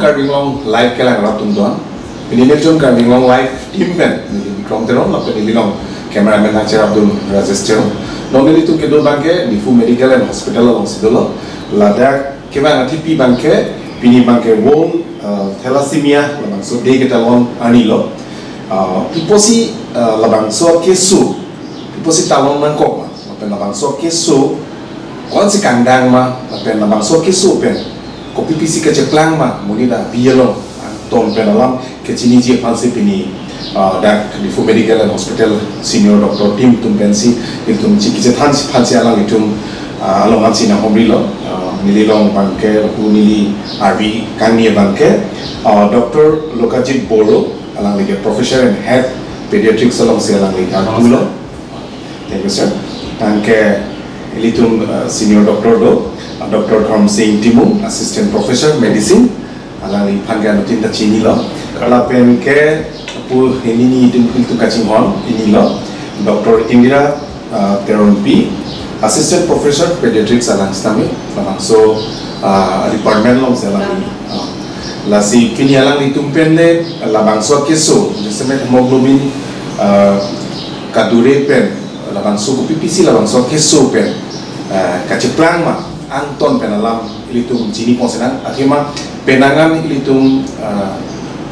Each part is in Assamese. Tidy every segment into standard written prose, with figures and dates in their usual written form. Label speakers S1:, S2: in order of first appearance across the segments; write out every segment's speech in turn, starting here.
S1: Karbi Anglong live kelang rap tum doan piniljon Karbi Anglong live team pen nili Bikram Teron lapen nililong cameraman Hacher Abdul Rajesh Teron nonili tum kedo bangke Diphu Medical and Hospital long sidolo ladak kebang atipi bangke pini bangke world thalassemia labangso day ketalon anilo piposi labangso kesu piposi talon nangkok ma lapen labangso kesu konsi kandang ma lapen labangso kesu pen kopi pisi keceplang ma munida bielong ton pen alam kecini ji fansi pini dak Diphu Medical and Hospital senior doctor team tum pensi itum chi than fansi alang itum along ansi na homrilo nililong bangke nili RB kangni bangke Dr. Lokajit Boro alang like professor and head pediatrics along si alang like Abdullah. Thank you sir. Tangke ilitum senior doctor do Dr. Dharm Singh Timu assistant professor medicine alang like phangga notin ta chini lo kala pen ke pu hinini itum itu kaching hon ini lo Dr. Indira Teron P assistant professor pediatrics alang stami so department long alang lasi pini alang itum pen le labangso keso jisme hemoglobin kadure pen labangso ko PPC labangso keso pen kaceplang ma anton pen alam ilitum jini ponsenang akhirnya penangan ilitum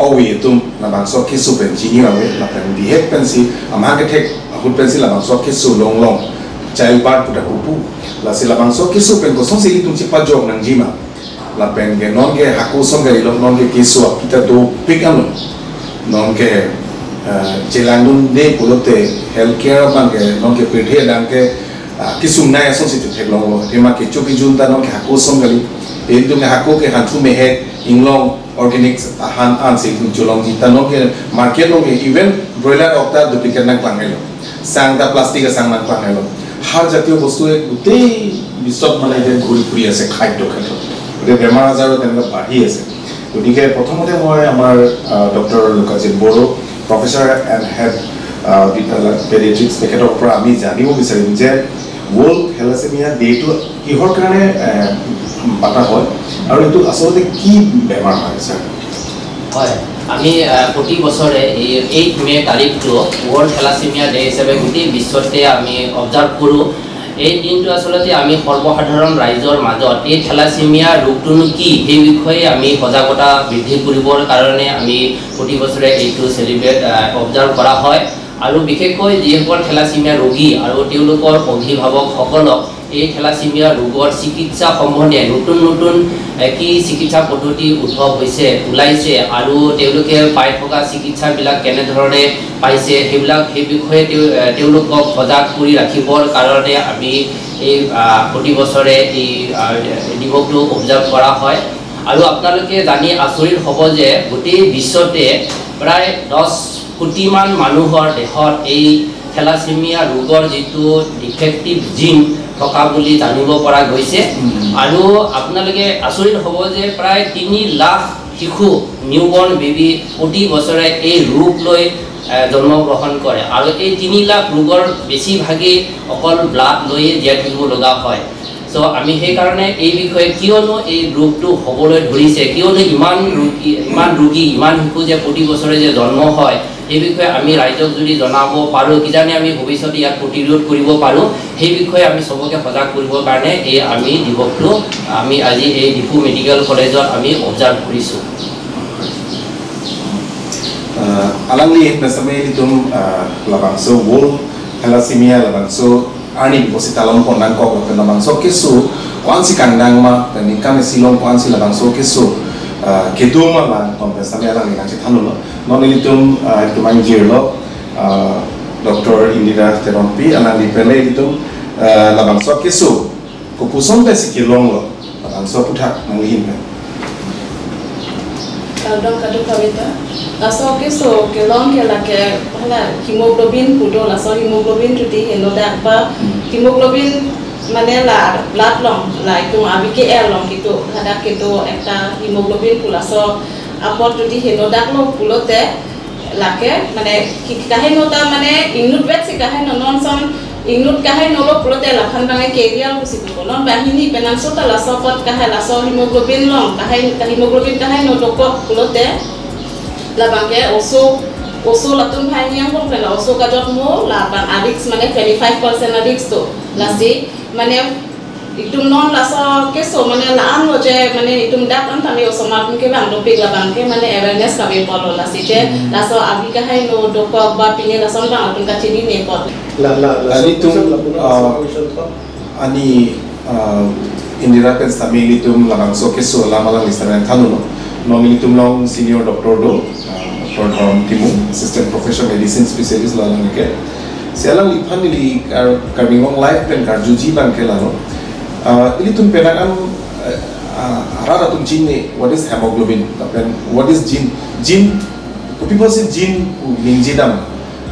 S1: awe itum labangso keso pen jini awe lapen dihek pen si amha ke thek ahut pen si labangso keso long long child birth puta pupu lasi labangso keso pen ko song si ilitum chipa jog nang jima la pen ke non ke haku song ke ilong non ke keso kita do pick anu non ke jelangun ne pulote healthcare bang ke non ke pethe dang ke kisum nai song si thek long tema ke chuki junta non ke haku song gali edum ke haku ke hantu me he inglong organic han an si julong jita non ke market long ke even broiler okta duplicate nang klang elo sang da plastic sang nang klang elo har জাতীয় বস্তুৱে গোটেই বিশ্বত মানে এতিয়া ঘূৰি ফুৰি আছে খাদ্য ক্ষেত্ৰত গতিকে বেমাৰ আজাৰো তেনেকৈ বাঢ়ি আছে গতিকে প্ৰথমতে মই আমাৰ doctor Lokajit Boro professor and head paediatrics তেখেতৰ পৰা আমি জানিব বিচাৰিম যে ৱৰ্ল্ড থেলাছেমিয়া ডেটো কিহৰ কাৰণে পাতা হয় আৰু এইটো আচলতে কি বেমাৰ হয় ছাৰ?
S2: হয়, আমি প্ৰতি বছৰে এই 8 মে' তাৰিখটো ৱৰ্ল্ড থেলাছেমিয়া ডে হিচাপে গোটেই বিশ্বতে আমি অবজাৰ্ভ কৰোঁ। এই দিনটো আচলতে আমি সৰ্বসাধাৰণ ৰাইজৰ মাজত এই থেলাছেমিয়া ৰোগটোনো কি সেই বিষয়ে আমি সজাগতা বৃদ্ধি কৰিবৰ কাৰণে আমি প্ৰতি বছৰে এইটো চেলিব্ৰেট অবজাৰ্ভ কৰা হয়। আৰু বিশেষকৈ যিসকল থেলাছেমিয়া ৰোগী আৰু তেওঁলোকৰ অভিভাৱকসকলক এই থেলাছেমিয়া ৰোগৰ চিকিৎসা সম্বন্ধে নতুন নতুন কি চিকিৎসা পদ্ধতি উদ্ভৱ হৈছে ওলাইছে আৰু তেওঁলোকে পাই থকা চিকিৎসাবিলাক কেনেধৰণে পাইছে সেইবিলাক সেই বিষয়ে তেওঁলোকক সজাগ কৰি ৰাখিবৰ কাৰণে আমি এই প্ৰতি বছৰে এই দিৱসটো অবজাৰ্ভ কৰা হয়। আৰু আপোনালোকে জানি আচৰিত হ'ব যে গোটেই বিশ্বতে প্ৰায় 10 কোটিমান মানুহৰ দেহত এই থেলাছেমিয়া ৰোগৰ যিটো ডিফেক্টিভ জিন থকা বুলি জানিব পৰা গৈছে। আৰু আপোনালোকে আচৰিত হ'ব যে প্ৰায় 3 লাখ শিশু নিউবৰ্ণ বেবী প্ৰতি বছৰে এই ৰোগ লৈ জন্মগ্ৰহণ কৰে আৰু এই 3 লাখ ৰোগৰ বেছিভাগেই অকল ব্লাড লৈয়ে জীয়াই থাকিব লগা হয়। চ' আমি সেইকাৰণে এই বিষয়ে কিয়নো এই ৰোগটো হ'বলৈ ধৰিছে, কিয়নো ইমান ৰোগী ইমান শিশু যে প্ৰতি বছৰে যে জন্ম হয় এই বিষয়ে আমি ৰাইজক যদি জনাব পাৰোঁ কিজানি আমি ভৱিষ্যতে ইয়াক প্ৰতিৰোধ কৰিব পাৰোঁ। সেই বিষয়ে আমি চবকে সজাগ কৰিবৰ কাৰণে এই আমি দিৱসটো আমি আজি এই ডিফু মেডিকেল কলেজত আমি অবজাৰ্ভ কৰিছোঁ।
S1: আলাংলি নাসামে itum labangso world thalassemia labangso ani bosi talon pondang kok lapen labangso kesu kwansi kandang ma penikam silong kwansi labangso kesu keduma lang kompensami alang ni kangsi thanulo non ilitum ilitum anjirlo Dr. Indira Teron P alang li pele ilitum labangso kesu kopuson besi kilong lo labangso puthak nangli hin
S3: kaldong kadu kawita laso keso kelong ke lake hala hemoglobin pudo laso hemoglobin tudi henodak ba hemoglobin মানে লা ব্লাড লং লা একদম আবিকে এর লং কিন্তু হাদা কিন্তু একটা হিমোগ্লোবিন পুলাস আপর যদি হেনোদাক লং পুলতে লাগে মানে কাহে নতা মানে ইংনুট বেট সি কাহে নন সন Ingnut kahai nolo pulote la phan bangai kerial kusitu non bahini penan sota la sopot kahai la so hemoglobin long kahai hemoglobin kahai no dokok pulote la bangke oso oso la tum phai yang kong la oso ka jot mo la bang adix mane 25% adix to la si mane itum non la so keso mane la an je mane itum dak an tami oso ma ke bang dopik la bang ke mane awareness ka be polo la si je la so abi kahai no dokok ba pine la son bang atum ka chini ne pot
S4: la la la
S1: ani tum ani Indira pen samili tum la bang so keso la malang listaran thanu no nomili tum long senior doctor do Dr. Dharam Timung assistant professor medicine specialist la lang ke selang lipanili karbingong life pen karjuji bang ke la no ili tum penakan arara tum gene what is hemoglobin lapen what is gene gene kupi pasi gene ninjidam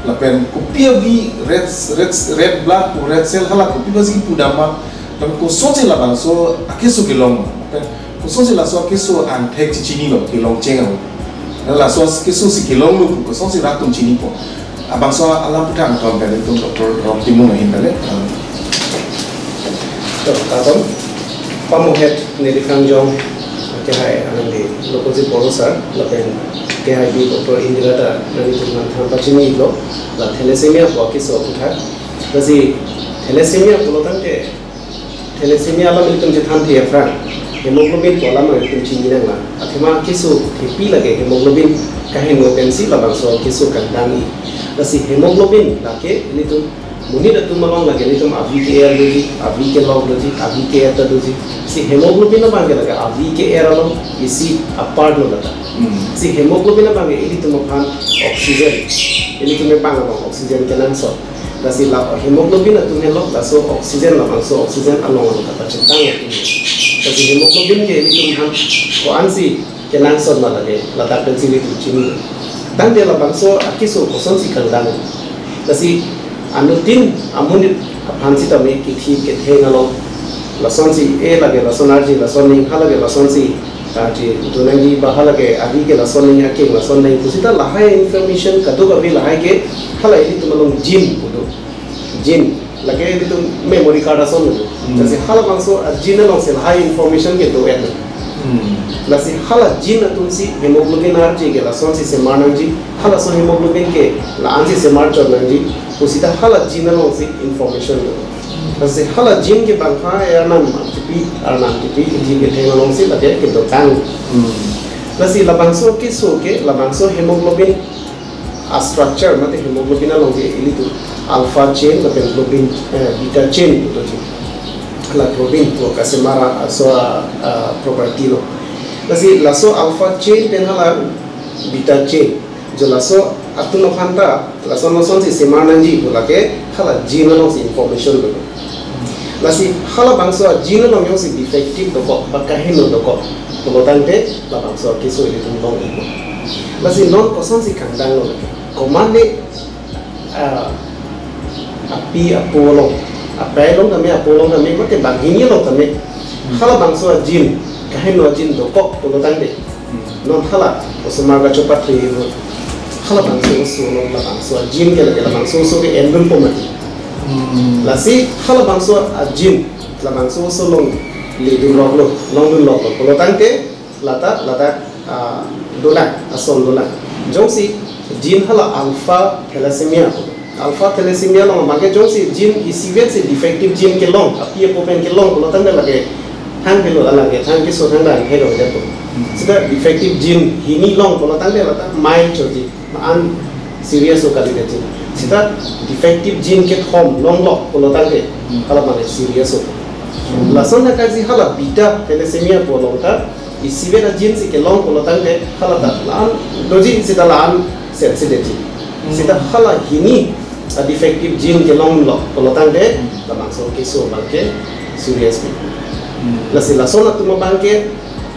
S1: lapen kupi vi red red red blood red cell hala kupi pasi pudama lapen ko soche la bang so akeso kelong lapen ko soche la so akeso ang thek chini lo kelong cheng la so keso si kelong lu ko soche ra tum chini po abang so alam putang tom pen tum Dr. Rom Timung hin bale
S4: Katon pamuhet nilifang jong kehai anandi lokoji boro sar lapen kehai bi Dr. Indira ta nani tumnan tham pachini lo la thalassemia bo ki so putha lasi thalassemia polotan te thalassemia la militum je tham the fra hemoglobin pola ma tum chini nang la athema kisu thepi lage hemoglobin kahe no pensi la bang so kisu kandang lasi hemoglobin lake litum muni da tumalong lage litum avike loji avike log loji avike eta doji si hemoglobin na bangke lage avike eralo isi apart no lata si hemoglobin na bangke ili tum phan oxygen ili tume bang oxygen kenan so lasi la hemoglobin na tume log la so oxygen la bang so oxygen along lo ta chetang lasi hemoglobin ke ili tum han ko ansi kenan so na lage la ta pensi li tum chini tang de la bang so akiso koson si kandang lasi anutin amunit aphansi tame ki thi ke the ngalo lason si e lage lason arji lason ning halage lason si arji dunangi ba halage agi ke lason ning ake lason ning kusita lahai information kadu kabi lahai ke hala ili tumalong gene kudu gene lage ili tum memory card ason lu jase hala bangso gene long se lahai information ke do et lasi hala gene atum si hemoglobin arji ke lason si se marnangji hala so hemoglobin ke la anji se mar chornangji usita hala gene long si information do lasi hala gene ke bangkha er nam tipi ar nam tipi ji ke theng long si lage ke do kang lasi la bangso ke so ke la bangso hemoglobin a structure mate hemoglobin along ke ili tu alpha chain la globin beta chain do ji la globin to kasemara so property lo lasi laso alpha chain pen hala beta chain jo laso atuno khanta laso noson si semarnanji bolake hala gene long si information do lasi hala bangso gene long yong si defective do ko ba kahino do ko bolotante la bangso kiso ili tum long iko lasi non koson si kandang lo komande api apolong apai long kami apolong kami mate bangini long kami hala bangso gene kahino gene do ko bolotante non hala osmaga chopatri hala bangso so long la bangso gene ke la bangso so ke endun pomati lasi hala bangso gene la bangso so long le dun rok lo long dun lok bolotante lata lata dola ason dola jongsi gene hala alpha thalassemia long mage jongsi gene isivet se defective gene ke long apie popen ke long bolotante lage thang ke lo lage thang ke so thang dang he lo ja to sida defective gene hini long bolotante lata mild choji an serious o kali de sida defective gene ke thom long lo bolotante hala mane serious o lason na kaji hala beta thalassemia bolongta isivera gene si ke long bolotante hala ta lan doji sida lan sensitive sida hala hini a defective gene ke long lo bolotante la bangso ke so bangke serious bi lasi lasona tuma bangke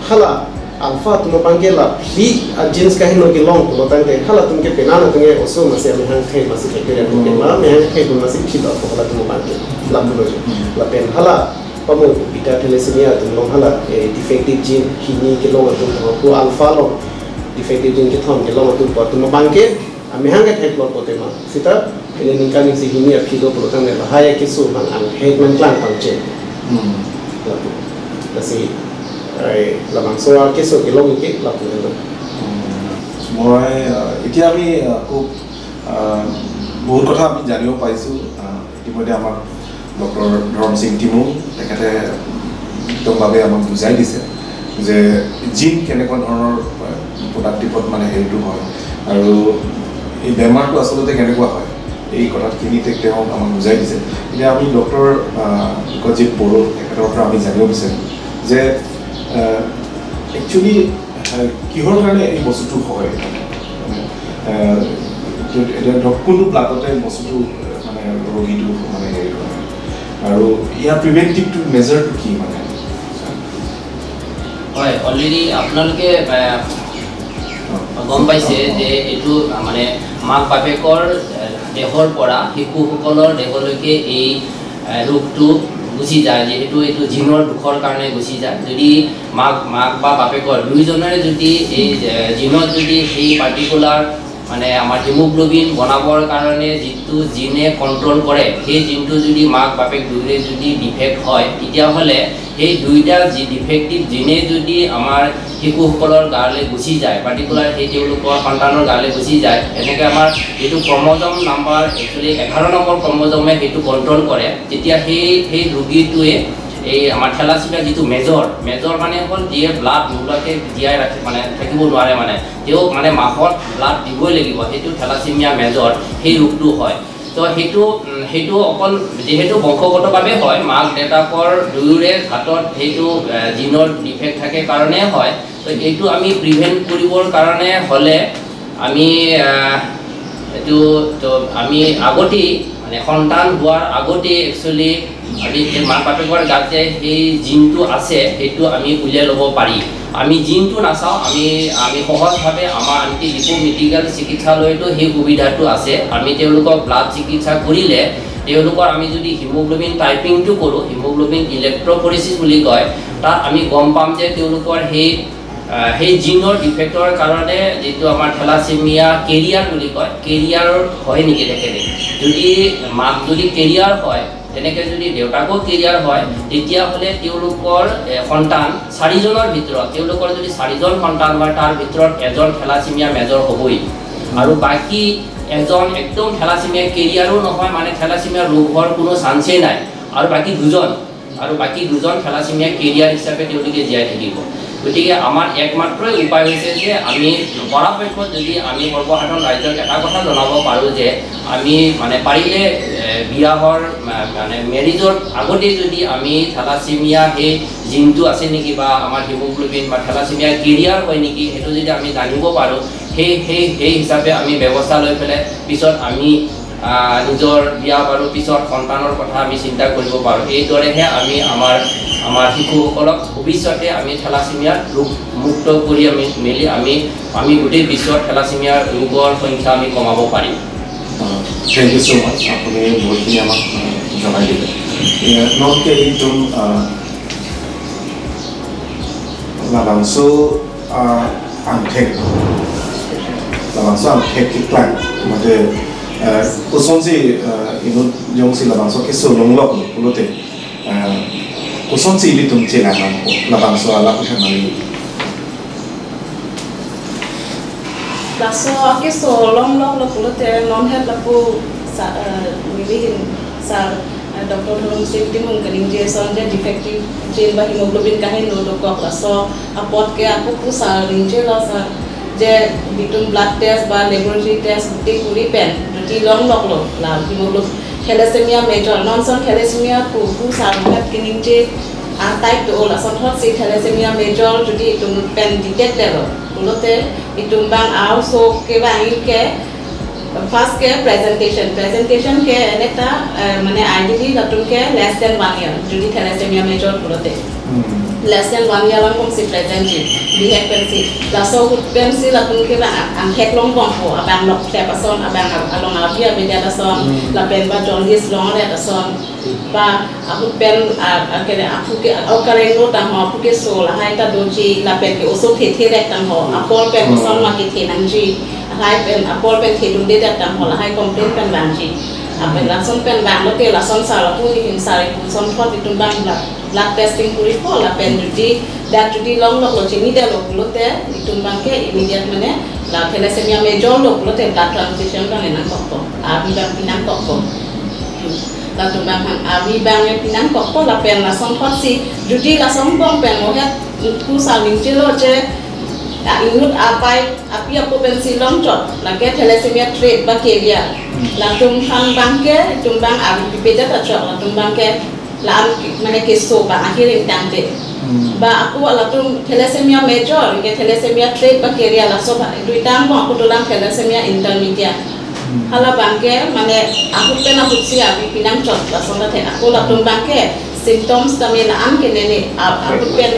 S4: hala alpha tuma bangke la pli a genes ka hino ke long bolotante hala tumke penana tunge oso mase me hang the mase ke ke ma me hang the mase philo hala tuma bangke la pulo la pen hala pamo beta thalassemia tum long hala defective gene hini ke long tum ko alpha long defective gene ke thom ke long tum pa tuma bangke ame hang ke thek lo pote ma sita ini ningkan si hini api do perlu tang la haya kisu bang ang head man klang pang che la pu la si ai la bang so kisu ke long ke la pu lo
S1: মই এতিয়া আমি খুব বহুত কথা আমি জানিব পাইছোঁ। ইতিমধ্যে আমাক ডক্টৰ ধৰম সিং টিমু তেখেতে উত্তমভাৱে আমাক বুজাই দিছে যে জিন কেনেকুৱা ধৰণৰ প্ৰডাক্টিভত মানে হেৰিটো হয় আৰু এই বেমাৰটো আচলতে কেনেকুৱা হয়, এই কথাখিনি তেওঁ আমাক বুজাই দিছে। এতিয়া আমি ডক্টৰ বিশ্বজিৎ বড়ো তেখেতৰ পৰা আমি জানিব বিচাৰিম যে একচুৱেলি কিহৰ কাৰণে এই বস্তুটো হয়, মানে এতিয়া ধৰক কোনটো ব্লাডতে বস্তুটো মানে ৰোগীটো মানে হেৰি হয় আৰু ইয়াৰ প্ৰিভেণ্টিভটো মেজাৰটো কি মানে?
S2: হয়, অলৰেডি আপোনালোকে গম পাইছে যে এইটো মানে মাক বাপেকৰ দেহৰ পৰা শিশুসকলৰ দেহলৈকে এই ৰোগটো গুচি যায়, যিহেতু এইটো জিনৰ দুখৰ কাৰণে গুচি যায়। যদি মাক মাক বা বাপেকৰ দুয়োজনৰে যদি এই জিনত যদি সেই পাৰ্টিকুলাৰ মানে আমাৰ হিমোগ্ল'বিন বনাবৰ কাৰণে যিটো জিনে কণ্ট্ৰল কৰে, সেই জিনটো যদি মাক বাপেক দুয়োৰে যদি ডিফেক্ট হয়, তেতিয়াহ'লে সেই দুইটা যি ডিফেক্টিভ জিনে যদি আমাৰ শিশুসকলৰ গালৈ গুচি যায়, পাৰ্টিকুলাৰ সেই তেওঁলোকৰ সন্তানৰ গালৈ গুচি যায়, এনেকৈ আমাৰ যিটো ক্ৰমজম নাম্বাৰ একচুৱেলি 11 নম্বৰ ক্ৰমজমে সেইটো কণ্ট্ৰল কৰে, তেতিয়া সেই সেই ৰোগীটোৱে এই আমাৰ থেলাছেমিয়া যিটো মেজৰ মেজৰ মানে হ'ল যিয়ে ব্লাড নোলোৱাকৈ জীয়াই ৰাখি মানে থাকিব নোৱাৰে, মানে তেওঁক মানে মাহত ব্লাড দিবই লাগিব, সেইটো থেলাছেমিয়া মেজৰ সেই ৰোগটো হয়। তো সেইটো সেইটো অকল যিহেতু বংশগতভাৱে হয়, মাক দেউতাকৰ দুয়োৰে হাতত সেইটো জিনৰ ডিফেক্ট থাকে কাৰণে হয়। তো এইটো আমি প্ৰিভেণ্ট কৰিবৰ কাৰণে হ'লে আমি এইটো তো আমি আগতেই মানে সন্তান হোৱাৰ আগতেই একচুৱেলি আমি মাক বাপেকৰ গাত যে সেই জিনটো আছে সেইটো আমি উলিয়াই ল'ব পাৰি। আমি জিনটো নাচাওঁ, আমি আমি সহজভাৱে আমাৰ আনকি ডিপু মেডিকেল চিকিৎসালয়তো সেই সুবিধাটো আছে। আমি তেওঁলোকক ব্লাড চিকিৎসা কৰিলে তেওঁলোকৰ আমি যদি হিমোগ্ল'বিন টাইপিংটো কৰোঁ, হিমোগ্ল'বিন ইলেক্ট্ৰফৰেচিছ বুলি কয়, তাত আমি গম পাম যে তেওঁলোকৰ সেই সেই জিনৰ ডিফেক্টৰ কাৰণে যিটো আমাৰ থেলাছেমিয়া কেৰিয়াৰ বুলি কয়, কেৰিয়াৰ হয় নেকি তেখেতে, যদি মাক যদি কেৰিয়াৰ হয়, তেনেকৈ যদি দেউতাকো কেৰিয়াৰ হয়, তেতিয়াহ'লে তেওঁলোকৰ সন্তান চাৰিজনৰ ভিতৰত তেওঁলোকৰ যদি চাৰিজন সন্তান হয়, তাৰ ভিতৰত এজন থেলাছেমিয়া মেজৰ হ'বই আৰু বাকী এজন একদম থেলাছেমিয়া কেৰিয়াৰো নহয়, মানে থেলাছেমিয়া ৰোগ হোৱাৰ কোনো চান্সেই নাই, আৰু বাকী দুজন থেলাছেমিয়া কেৰিয়াৰ হিচাপে তেওঁলোকে জীয়াই থাকিব। গতিকে আমাৰ একমাত্ৰই উপায় হৈছে যে আমি পৰাপক্ষত যদি আমি সৰ্বসাধাৰণ ৰাইজক এটা কথা জনাব পাৰোঁ যে আমি মানে পাৰিলে বিয়াহৰ মানে মেৰিজৰ আগতেই যদি আমি থেলাছেমিয়া সেই জিনটো আছে নেকি বা আমাৰ হিমোগ্ল'বিন বা থেলাছেমিয়া কেৰিয়াৰ হয় নেকি সেইটো যদি আমি জানিব পাৰোঁ, সেই সেই সেই হিচাপে আমি ব্যৱস্থা লৈ পেলাই পিছত আমি নিজৰ বিয়া বাৰু পিছত সন্তানৰ কথা আমি চিন্তা কৰিব পাৰোঁ। এইদৰেহে আমি আমাৰ আমাৰ শিশুসকলক ভৱিষ্যতে আমি থেলাছেমিয়াৰ ৰোগ মুক্ত কৰি আমি মেলি আমি আমি গোটেই বিশ্বত থেলাছেমিয়াৰ ৰোগৰ সংখ্যা আমি কমাব পাৰিম।
S1: Thank you so মাছ, আপুনি বহুতখিনি আমাক জনাই দিলে। নতুনকৈ এইটো লাবাংছো আংঠেক লাবাংছো আংঠেক কিক্লাং মানে কুসনজি ইনু jongsi labangso kisu longlok pulote kusonsi ili tumche la namko labangso ala kushamali
S3: laso kisu longlok lo pulote non head lapu mibihin sar Dr. Dharam Singh Timung kaning je son je defective gene ba hemoglobin kahin no dokok laso apot ke aku ku sar ringje la sar যে বিটুন ব্লাড টেস্ট বা লেবৰেটৰী টেষ্ট গোটেই কৰি পেন যদি লং লক ল লা হিমোগ্লোবিন থেলাছেমিয়া মেজৰ ননসন থেলাছেমিয়া কু সাৰ কিনিং যে টাইপ তো ওলা সন হট সি থেলাছেমিয়া মেজৰ যদি ইতুম পেন ডিটেক্ট লেল উলতে ইতুম বাং আও সো কে বাং কে ফার্স্ট কে প্রেজেন্টেশন প্রেজেন্টেশন কে এনেটা মানে আইডিয়ালি নতুন কে লেস দেন 1 ইয়ার যদি thalassaemia major উলতে less than 1 year long kong si present ji bi hek pensi la so hut pensi la tung ke ba ang hek long bong ho abang lok tlep ason abang along abia be da son la pen ba jaundice long le ason ba ahut pen a ke apu ke au kare no ta ho apu ke so la hai ta do ji la pen ke oso the the rek tang ho apol pen son ma ke the nang ji hai pen apol pen thedum de tam hola hai complain pen bangji apen lason pen bang lo ke lason sala pu ni hin sari pu son thot ditum bang blood testing kuri ko la pen duty that duty long lo chini de lo lote ditum bang ke immediate mane la thalassemia major lo lote blood transfusion bang na ko abi bang pinang ko la tum bang han abi bang pinang ko la pen lason thot si duty lason bong pen mo het ku sa ling chelo che inut apai api apo pensil long chot lage thalassemia trait ba carrier la tum han bangke tum bang abi pipeda ta chot la tum bangke la am mane ke so ba ahirin tangte ba aku la tum thalassemia major ke thalassemia trait ba carrier la so ba dui tang mo aku tolang thalassemia intermediate hala bangke mane aku pena hutsi abi pinang chot la so la the aku la tum bangke symptoms tami la am ke nene aku pen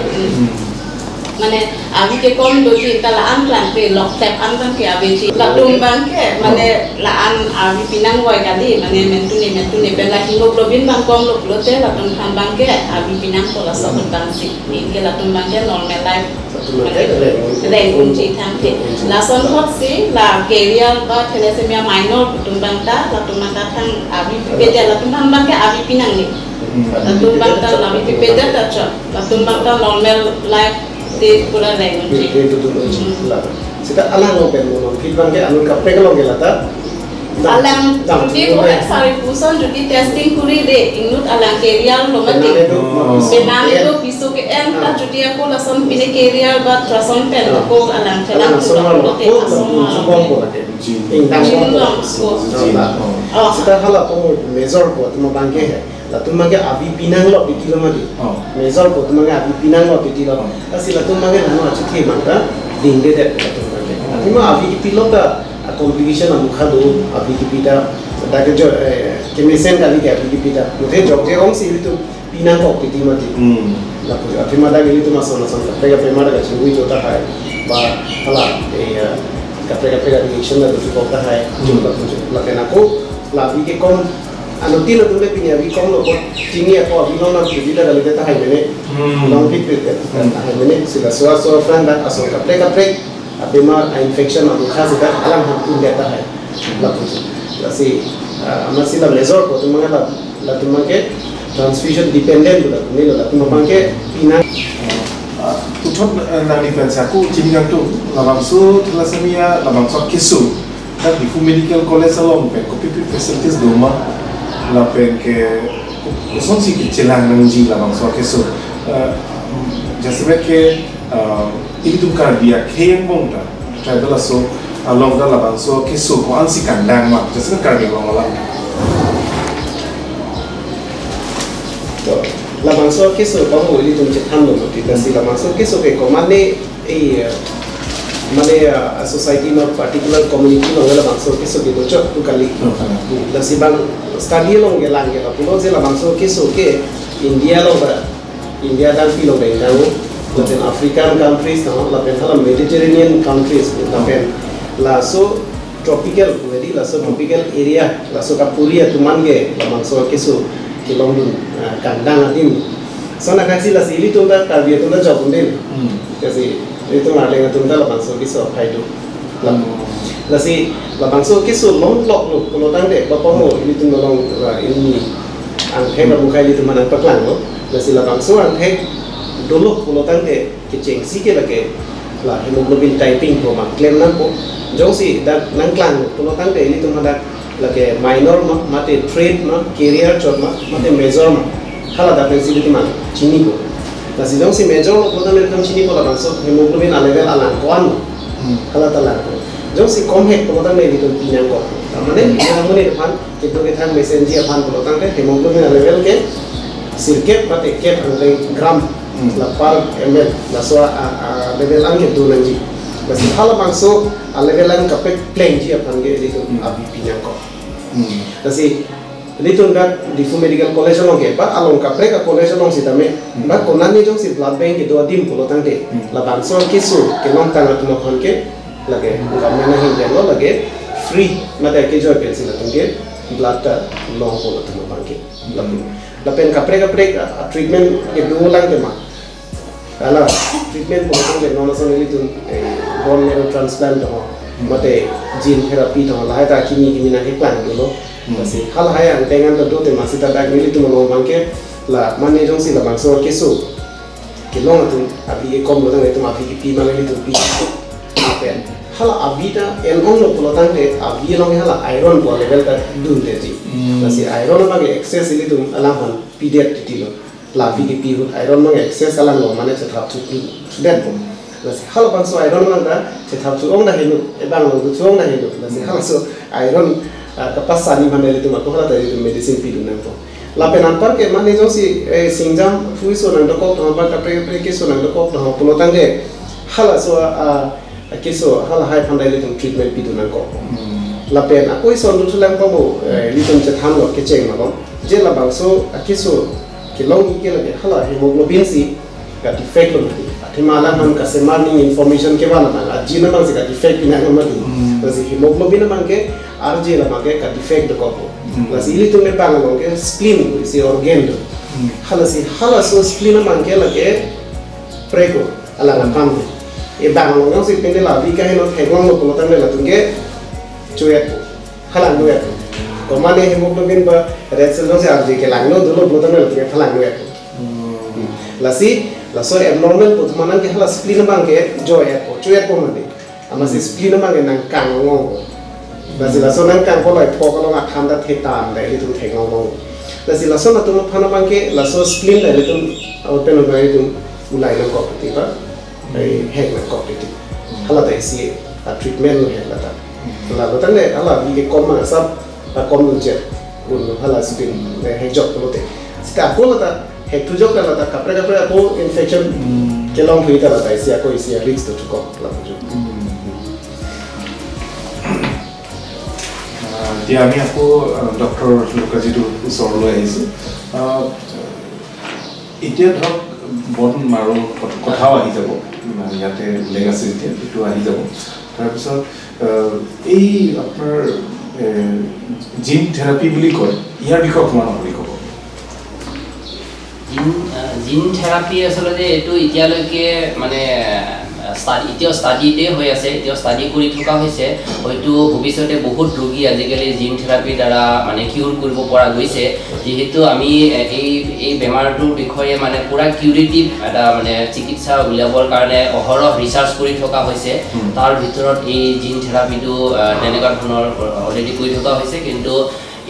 S3: mane abi ke kom doji ta la an plan pe lok tap an bang ke abi chi la tum bang ke mane la an abi pinang woi kali mane mentune pe la hemoglobin bang kom lok lote la tum khan bang ke abi pinang ko la so bang si ni ke la tum bang ke normal life reng un chi thang ke la son thot si la carrier ba thalassemia minor tum bang ta la tum bang ta thang abi pe la tum bang ke abi pinang ni la tum bang ta la abi pe ta cha la tum bang ta normal life pura
S4: sita alang open mono fit bangke anu kappe lo gelata
S3: alang judi ko sari puson judi testing kuri de inut alang carrier lo mati benane to piso ke en ta judi ako lason pine carrier ba trason pen ko alang thelang ko te
S4: ing dang ko sita hala ko major ko tuma bangke he la tum mange abi pinang lo biti lo mati major ko tum mange abi pinang lo biti lo asi la tum mange nano achu the mangta ding de de la tum mange atima abi ki pilo ta complication amukha do abi ki pita da ke jo ke mesen kali ke abi ki pita muthe jok je ong si tu pinang ko biti mati la pu atima da geli tum ason ason ka pe mara ka chingui to ta hai ba hala e ka pe ka reaction da tu ko ta hai jo la pu la ke na ko la abi ke kom anotilo tumle pini abi kom lo chini ako abi non abi da dalite ta hai mene long fit pe ta hai mene sila soa soa fran da ason kapre kapre abema infection amu kha sita alang ham tu ta hai la pu la si amar sila major ko tumanga la la tumake transfusion dependent la ne la tumake pina
S1: tuthot nang ni pensa ku chini kang tu la bangsu thalassemia la bangsu kisu ta Diphu Medical College along pe ko pipi facilities doma la pen ke son si ke chelang nang ji la bangso ke so jase ke ilitum kar bia kheng bong ta tribal so along da la bangso ke so ko an si kandang ma jase kar bia long la
S4: to la bangso ke so ko mo ilitum che tham lo ti ta si la bangso ke so ke ko mane ei mane society no particular community no la bangso ke so ke do chok tu kali la si bang study long ge lang ge la pulo je la bangso ke so ke India lo ba India dang pi lo be dang la pen African countries no la pen hala Mediterranean countries la pen la so tropical wedi la so tropical area la so ka puria tuman ge la bangso ke so ke long dun kandang adin so na kasi la sili tu da ka bi tu da job den kasi itu malenga tunda la bangso kiso khaidu la la si la bangso kiso long lok lo ko tang de ba pomo ini tu long ini ang he ba bukai itu manang paklang lo la si la bangso ang he dolo ko tang de ke cheng si ke la ke la hemoglobin typing ko ma claim nang ko jong si da nang klang ko tang de ini tu madak la ke minor ma mate trait ma carrier chot ma mate major ma hala da pensil itu man chini ko la si jong si major lo ko tang chini ko la bangso hemoglobin a level alang ko an hala ta la ko jong si kom he ko tang ne itu pinang ko ta mane mane phan ke do ke thang messenger phan ko tang de hemoglobin a level ke sirket mate ket ang gram la par ml la so a level ang ke do nang ji la si hala bangso a level ang kapek plain ji aphan ge itu abi pinang ko la si litun ga Diphu Medical College long ke ba along ka pre ka college long si tame ba konan ni jong si blood bank ke do adim ko tang de la bangso ke so ke long tang atma khon ke lage government hin de lo lage free mate ke joy pencil la tang ke blood ta long ko tang bang ke la pen ka pre treatment ke do lang ke ma ala treatment ko tang de non so ni litun bone marrow transplant ho mate gene therapy to la ta kimi kimi na ke plan do lo si hal hai ang tengan to do te masita dak ni tu mo bangke la mane jong si la bang so ke so ke long tu abi e kom lo tang tu avi pi ma ni tu pi pen hala avita en ong lo pulo tang te avi long hala iron bo level ta dun te ji la si iron ma ke excess ili tu alang han pi det ti lo la vi ke pi hut iron ma excess alang lo mane che thap chu det bo la si hala bang so iron ma ta che thap chu ong da henu e bang lo tu ong da henu la si hala so iron ka pasani mane li tu ma ko hala ta medicine pi du nang po la penan par ke mane jong si singjam fui so nang do ko to ba ka pre pre ke so nang do ko to pulo tang de hala so a ke so hala hai phandai li tum treatment pi du nang ko la pen a koi so lu lang pa bo li tum che tham lo ke cheng ma ko je la bang so a ke so ke long ke la ke hala hemoglobin si ka defect lo ti athima la man ka se morning information ke wala ma ji na mang se ka defect ina ma ti la si hemoglobin mang ke ar je la mang ke ka defect do ko la si ili tum me bang long ke spleen si organ do hala si hala so spleen mang ke la ke preko ala la kam e bang long si pende la vi ka heno thegong lo ko tang la tung ke chuet hala no et ko mane hemoglobin ba red cell si ar je ke lang no do lo tang la tung ke phalang no et la si la so abnormal po manan ke hala spleen mang ke jo et po chuet po mane ama si spleen mang ke nang kang ngong la si la so nang kang ko loi pho ko lo kham da the tam dai li tung thegong ngong la si la so na tung phana mang ke la so spleen dai li tung open lo dai tung ulai nang ko ti ba ai hek na ko ti hala dai si a treatment lo hek la ta la lo tang le hala vi ke kom ma sab ta kom lu jet un hala spleen le hek jok lo te sta ko la ta hek tu jok la ta kapre kapre ko infection ke long hui ta la dai si ko si risk to ko la ju.
S1: এতিয়া আমি আকৌ ডক্টৰ লোকাজিটোৰ ওচৰলৈ আহিছোঁ। এতিয়া ধৰক বন মাৰো কথাও আহি যাব, ইয়াতে উল্লেখ আছে যেতিয়া সেইটো আহি যাব। তাৰপিছত এই আপোনাৰ জিন থেৰাপি বুলি কয়, ইয়াৰ বিষয়ে অকণমান আপুনি ক'ব।
S2: জিন থেৰাপি আচলতে এইটো এতিয়ালৈকে মানে এতিয়াও ষ্টাডিতে হৈ আছে, এতিয়াও ষ্টাডি কৰি থকা হৈছে। হয়তো ভৱিষ্যতে বহুত ৰোগী আজিকালি জিন থেৰাপিৰ দ্বাৰা মানে কিউৰ কৰিব পৰা গৈছে। যিহেতু আমি এই এই বেমাৰটোৰ বিষয়ে মানে পূৰা কিউৰেটিভ এটা মানে চিকিৎসা উলিয়াবৰ কাৰণে অহৰহ ৰিচাৰ্চ কৰি থকা হৈছে। তাৰ ভিতৰত এই জিন থেৰাপিটো তেনেকুৱা ধৰণৰ অলৰেডি কৰি থকা হৈছে। কিন্তু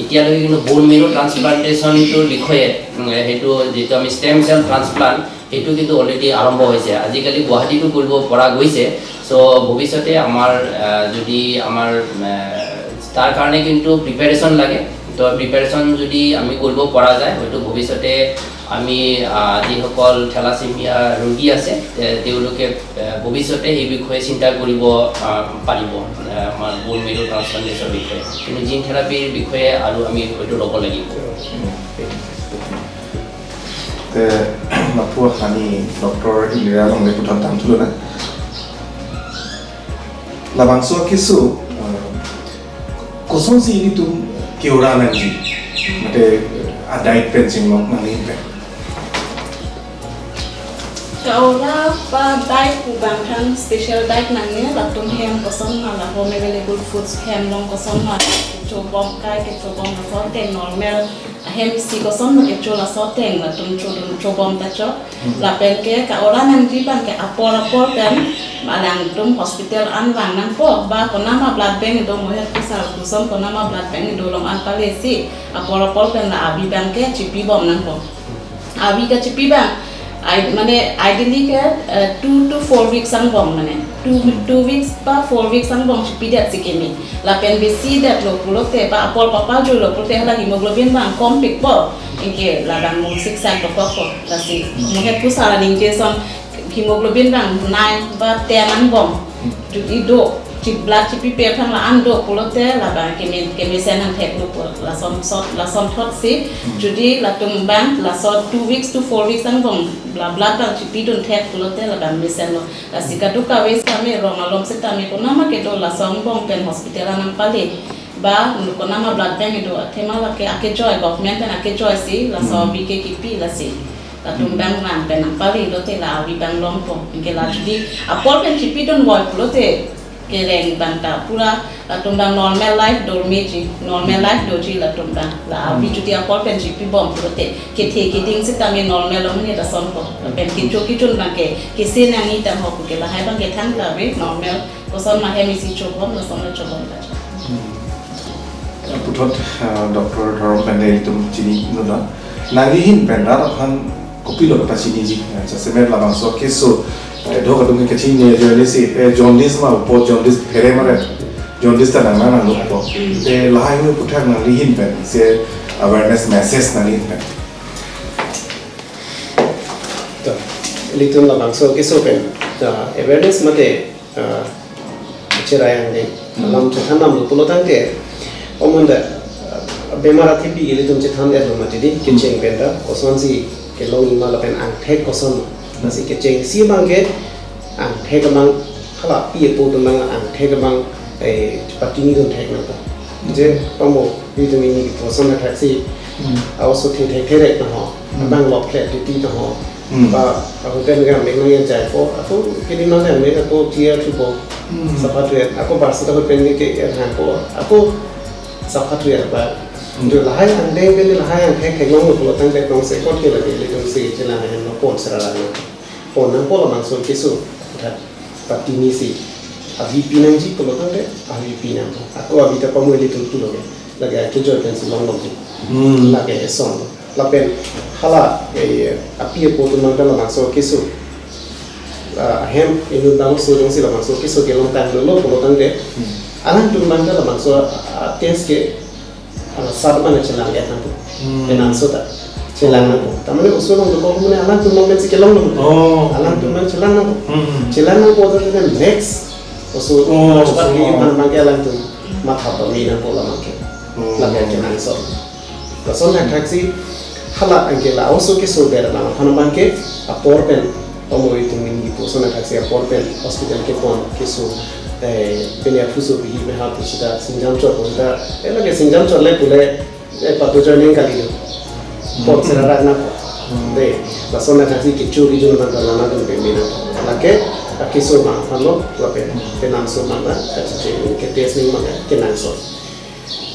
S2: এতিয়ালৈকে কিন্তু ব'ন মেৰ' ট্ৰান্সপ্লান্টেশ্যনটোৰ বিষয়ে সেইটো যিটো আমি ষ্টেম চেল ট্ৰান্সপ্লান্ট সেইটো কিন্তু অলৰেডি আৰম্ভ হৈছে, আজিকালি গুৱাহাটীতো কৰিব পৰা গৈছে। চ' ভৱিষ্যতে আমাৰ যদি আমাৰ তাৰ কাৰণে কিন্তু প্ৰিপেৰেশ্যন লাগে, তো প্ৰিপেৰেশ্যন যদি আমি কৰিব পৰা যায় হয়তো ভৱিষ্যতে আমি যিসকল থেলাছেমিয়া ৰোগী আছে তেওঁলোকে ভৱিষ্যতে এই বিষয়ে চিন্তা কৰিব পাৰিব আমাৰ ব'ন মেৰ' ট্ৰান্সপ্লান্টেশ্যনৰ বিষয়ে। কিন্তু জিন থেৰাপিৰ বিষয়ে আৰু আমি হয়তো ল'ব লাগিব।
S1: আমি ডক্টৰ ইন্দিৰা লংলে পুথত দাম থলো না লাবাংসো কিছু কোসন সি ইনি তুম কেওড়া নানজি mate a diet pencil lok nani pe
S3: Chaura pa diet ku bang thang special diet nang ne la tum hem koson na la home available foods hem long koson na cho bom kai ke cho bom na so ten normal hem si koson na ke cho la so ten la tum cho dum cho bom ta cho la pen ke ka ora nang ji bang ke apor apor pen malang tum hospital an wang nang po ba kona ma blood bank do mo het kusal kusom kona ma blood bank do long an pale si apor apor pen la abi bang ke chipi bom nang po abi ka chipi bang I মানে ideally ke 2 to 4 weeks ang bong মানে 2 weeks ba 4 weeks ang bong chipi dat sikimi la pen besi dat lo pulote ba apol papa jo lo pulote hala hemoglobin bang kom pik po inke la bang mong 6 sang ko ko la si mo het pusara ning je son hemoglobin bang 9 ba 10 ang bong ju do chip blood chipi pe thang la an do pulote la bang ke me sen han thek lo la som sot la som thot si judi la tum bang la so 2 weeks to 4 weeks ang bong bla bla bang chipi don thek pulote la bang me sen lo la sika tu ka we sa me rong along se ta me ko nama ke do la som bong pen hospital anang pale ba ko nama blood bank do thema la ke ake joy government pen ake joy si la so bi ke ki pi la si la tum bang bang pen ang pale lo te la vi bang long po ke la judi apol pen chipi don woi pulote Ke reng bangta pura la tumdang normal life dormi ji normal life doji la tumdang la avi juti apol pen ji pi bom prote ke the ke ding se tami normal om ni la son ko la pen ki cho ki chun bang ke ke se na ni tam ho ke la hai bang ke thang la vi normal ko son ma he mi si cho bom la son la cho bom la
S1: puthot doctor Dharam pende tum chini no da nangi hin pen ra khan kopi lo pa chini ji cha semer la bang so ke so dho ka tum ke chini ne je si jaundice ma po jaundice phere mare jaundice ta nang nang lo po te lai hu puthak nang ri hin pen se awareness message nang hin pen
S4: to litun la bang so ke so pen ta awareness mate chera yang ne lam cha thanam lo pulo tang ke omonda bemar athi bi gele tum che than er ma di ke cheng pen da koson si ke long ima la pen ang thek koson nasi ke cheng si bang ke ang thek bang khala pi po tum bang ang thek bang e patini dum thek na je pamo vitamin ni koson na thak si also the thek thek na ho bang lok phle ti ti na ho ba ako pen ga me ngi jai po ako ke din na me ako tia thu po safa tu ako barsa ta pen ke hang po ako safa tu ba do lahai ang deng pen lahai ang thek thek long lo tang te tong se kot ke la le tong se chela han no pon sra la no pon na po la mang so ke so tha patini si avi pinang ji ko lo tang te avi pinang ako avi ta pamu le tung tu lo ke la ga ke jo pen si long long ji la ke son la pen hala e api po tu mang ta la mang so ke so hem inu dang so jong si la mang so ke so ke long tang lo ko lo tang te alang tu mang ta la mang so test ke সারমানে chelang ya tanto enan sota chelang na ko tamane usolong ko mane alang tu moment chelang na ko alang tu man chelang na ko chelang na ko da next oso pa ki man man ke alang tu matha pa mi na ko la man ke la ke chelang so la son na taxi hala angke la oso ke so bera na phana man ke a por pen omo itu min gi po son na taxi a por pen hospital ke pon ke so pene afuso bihi me ha pusita sinjam chor pusita ela ke sinjam chor le pule e pato joining kali pon sera ra na de la zona kasi ke churi jun ban la na dum pe mina la ke akiso ma phalo la pe ke nam so ma ba ka che ke test ni ma ke nam so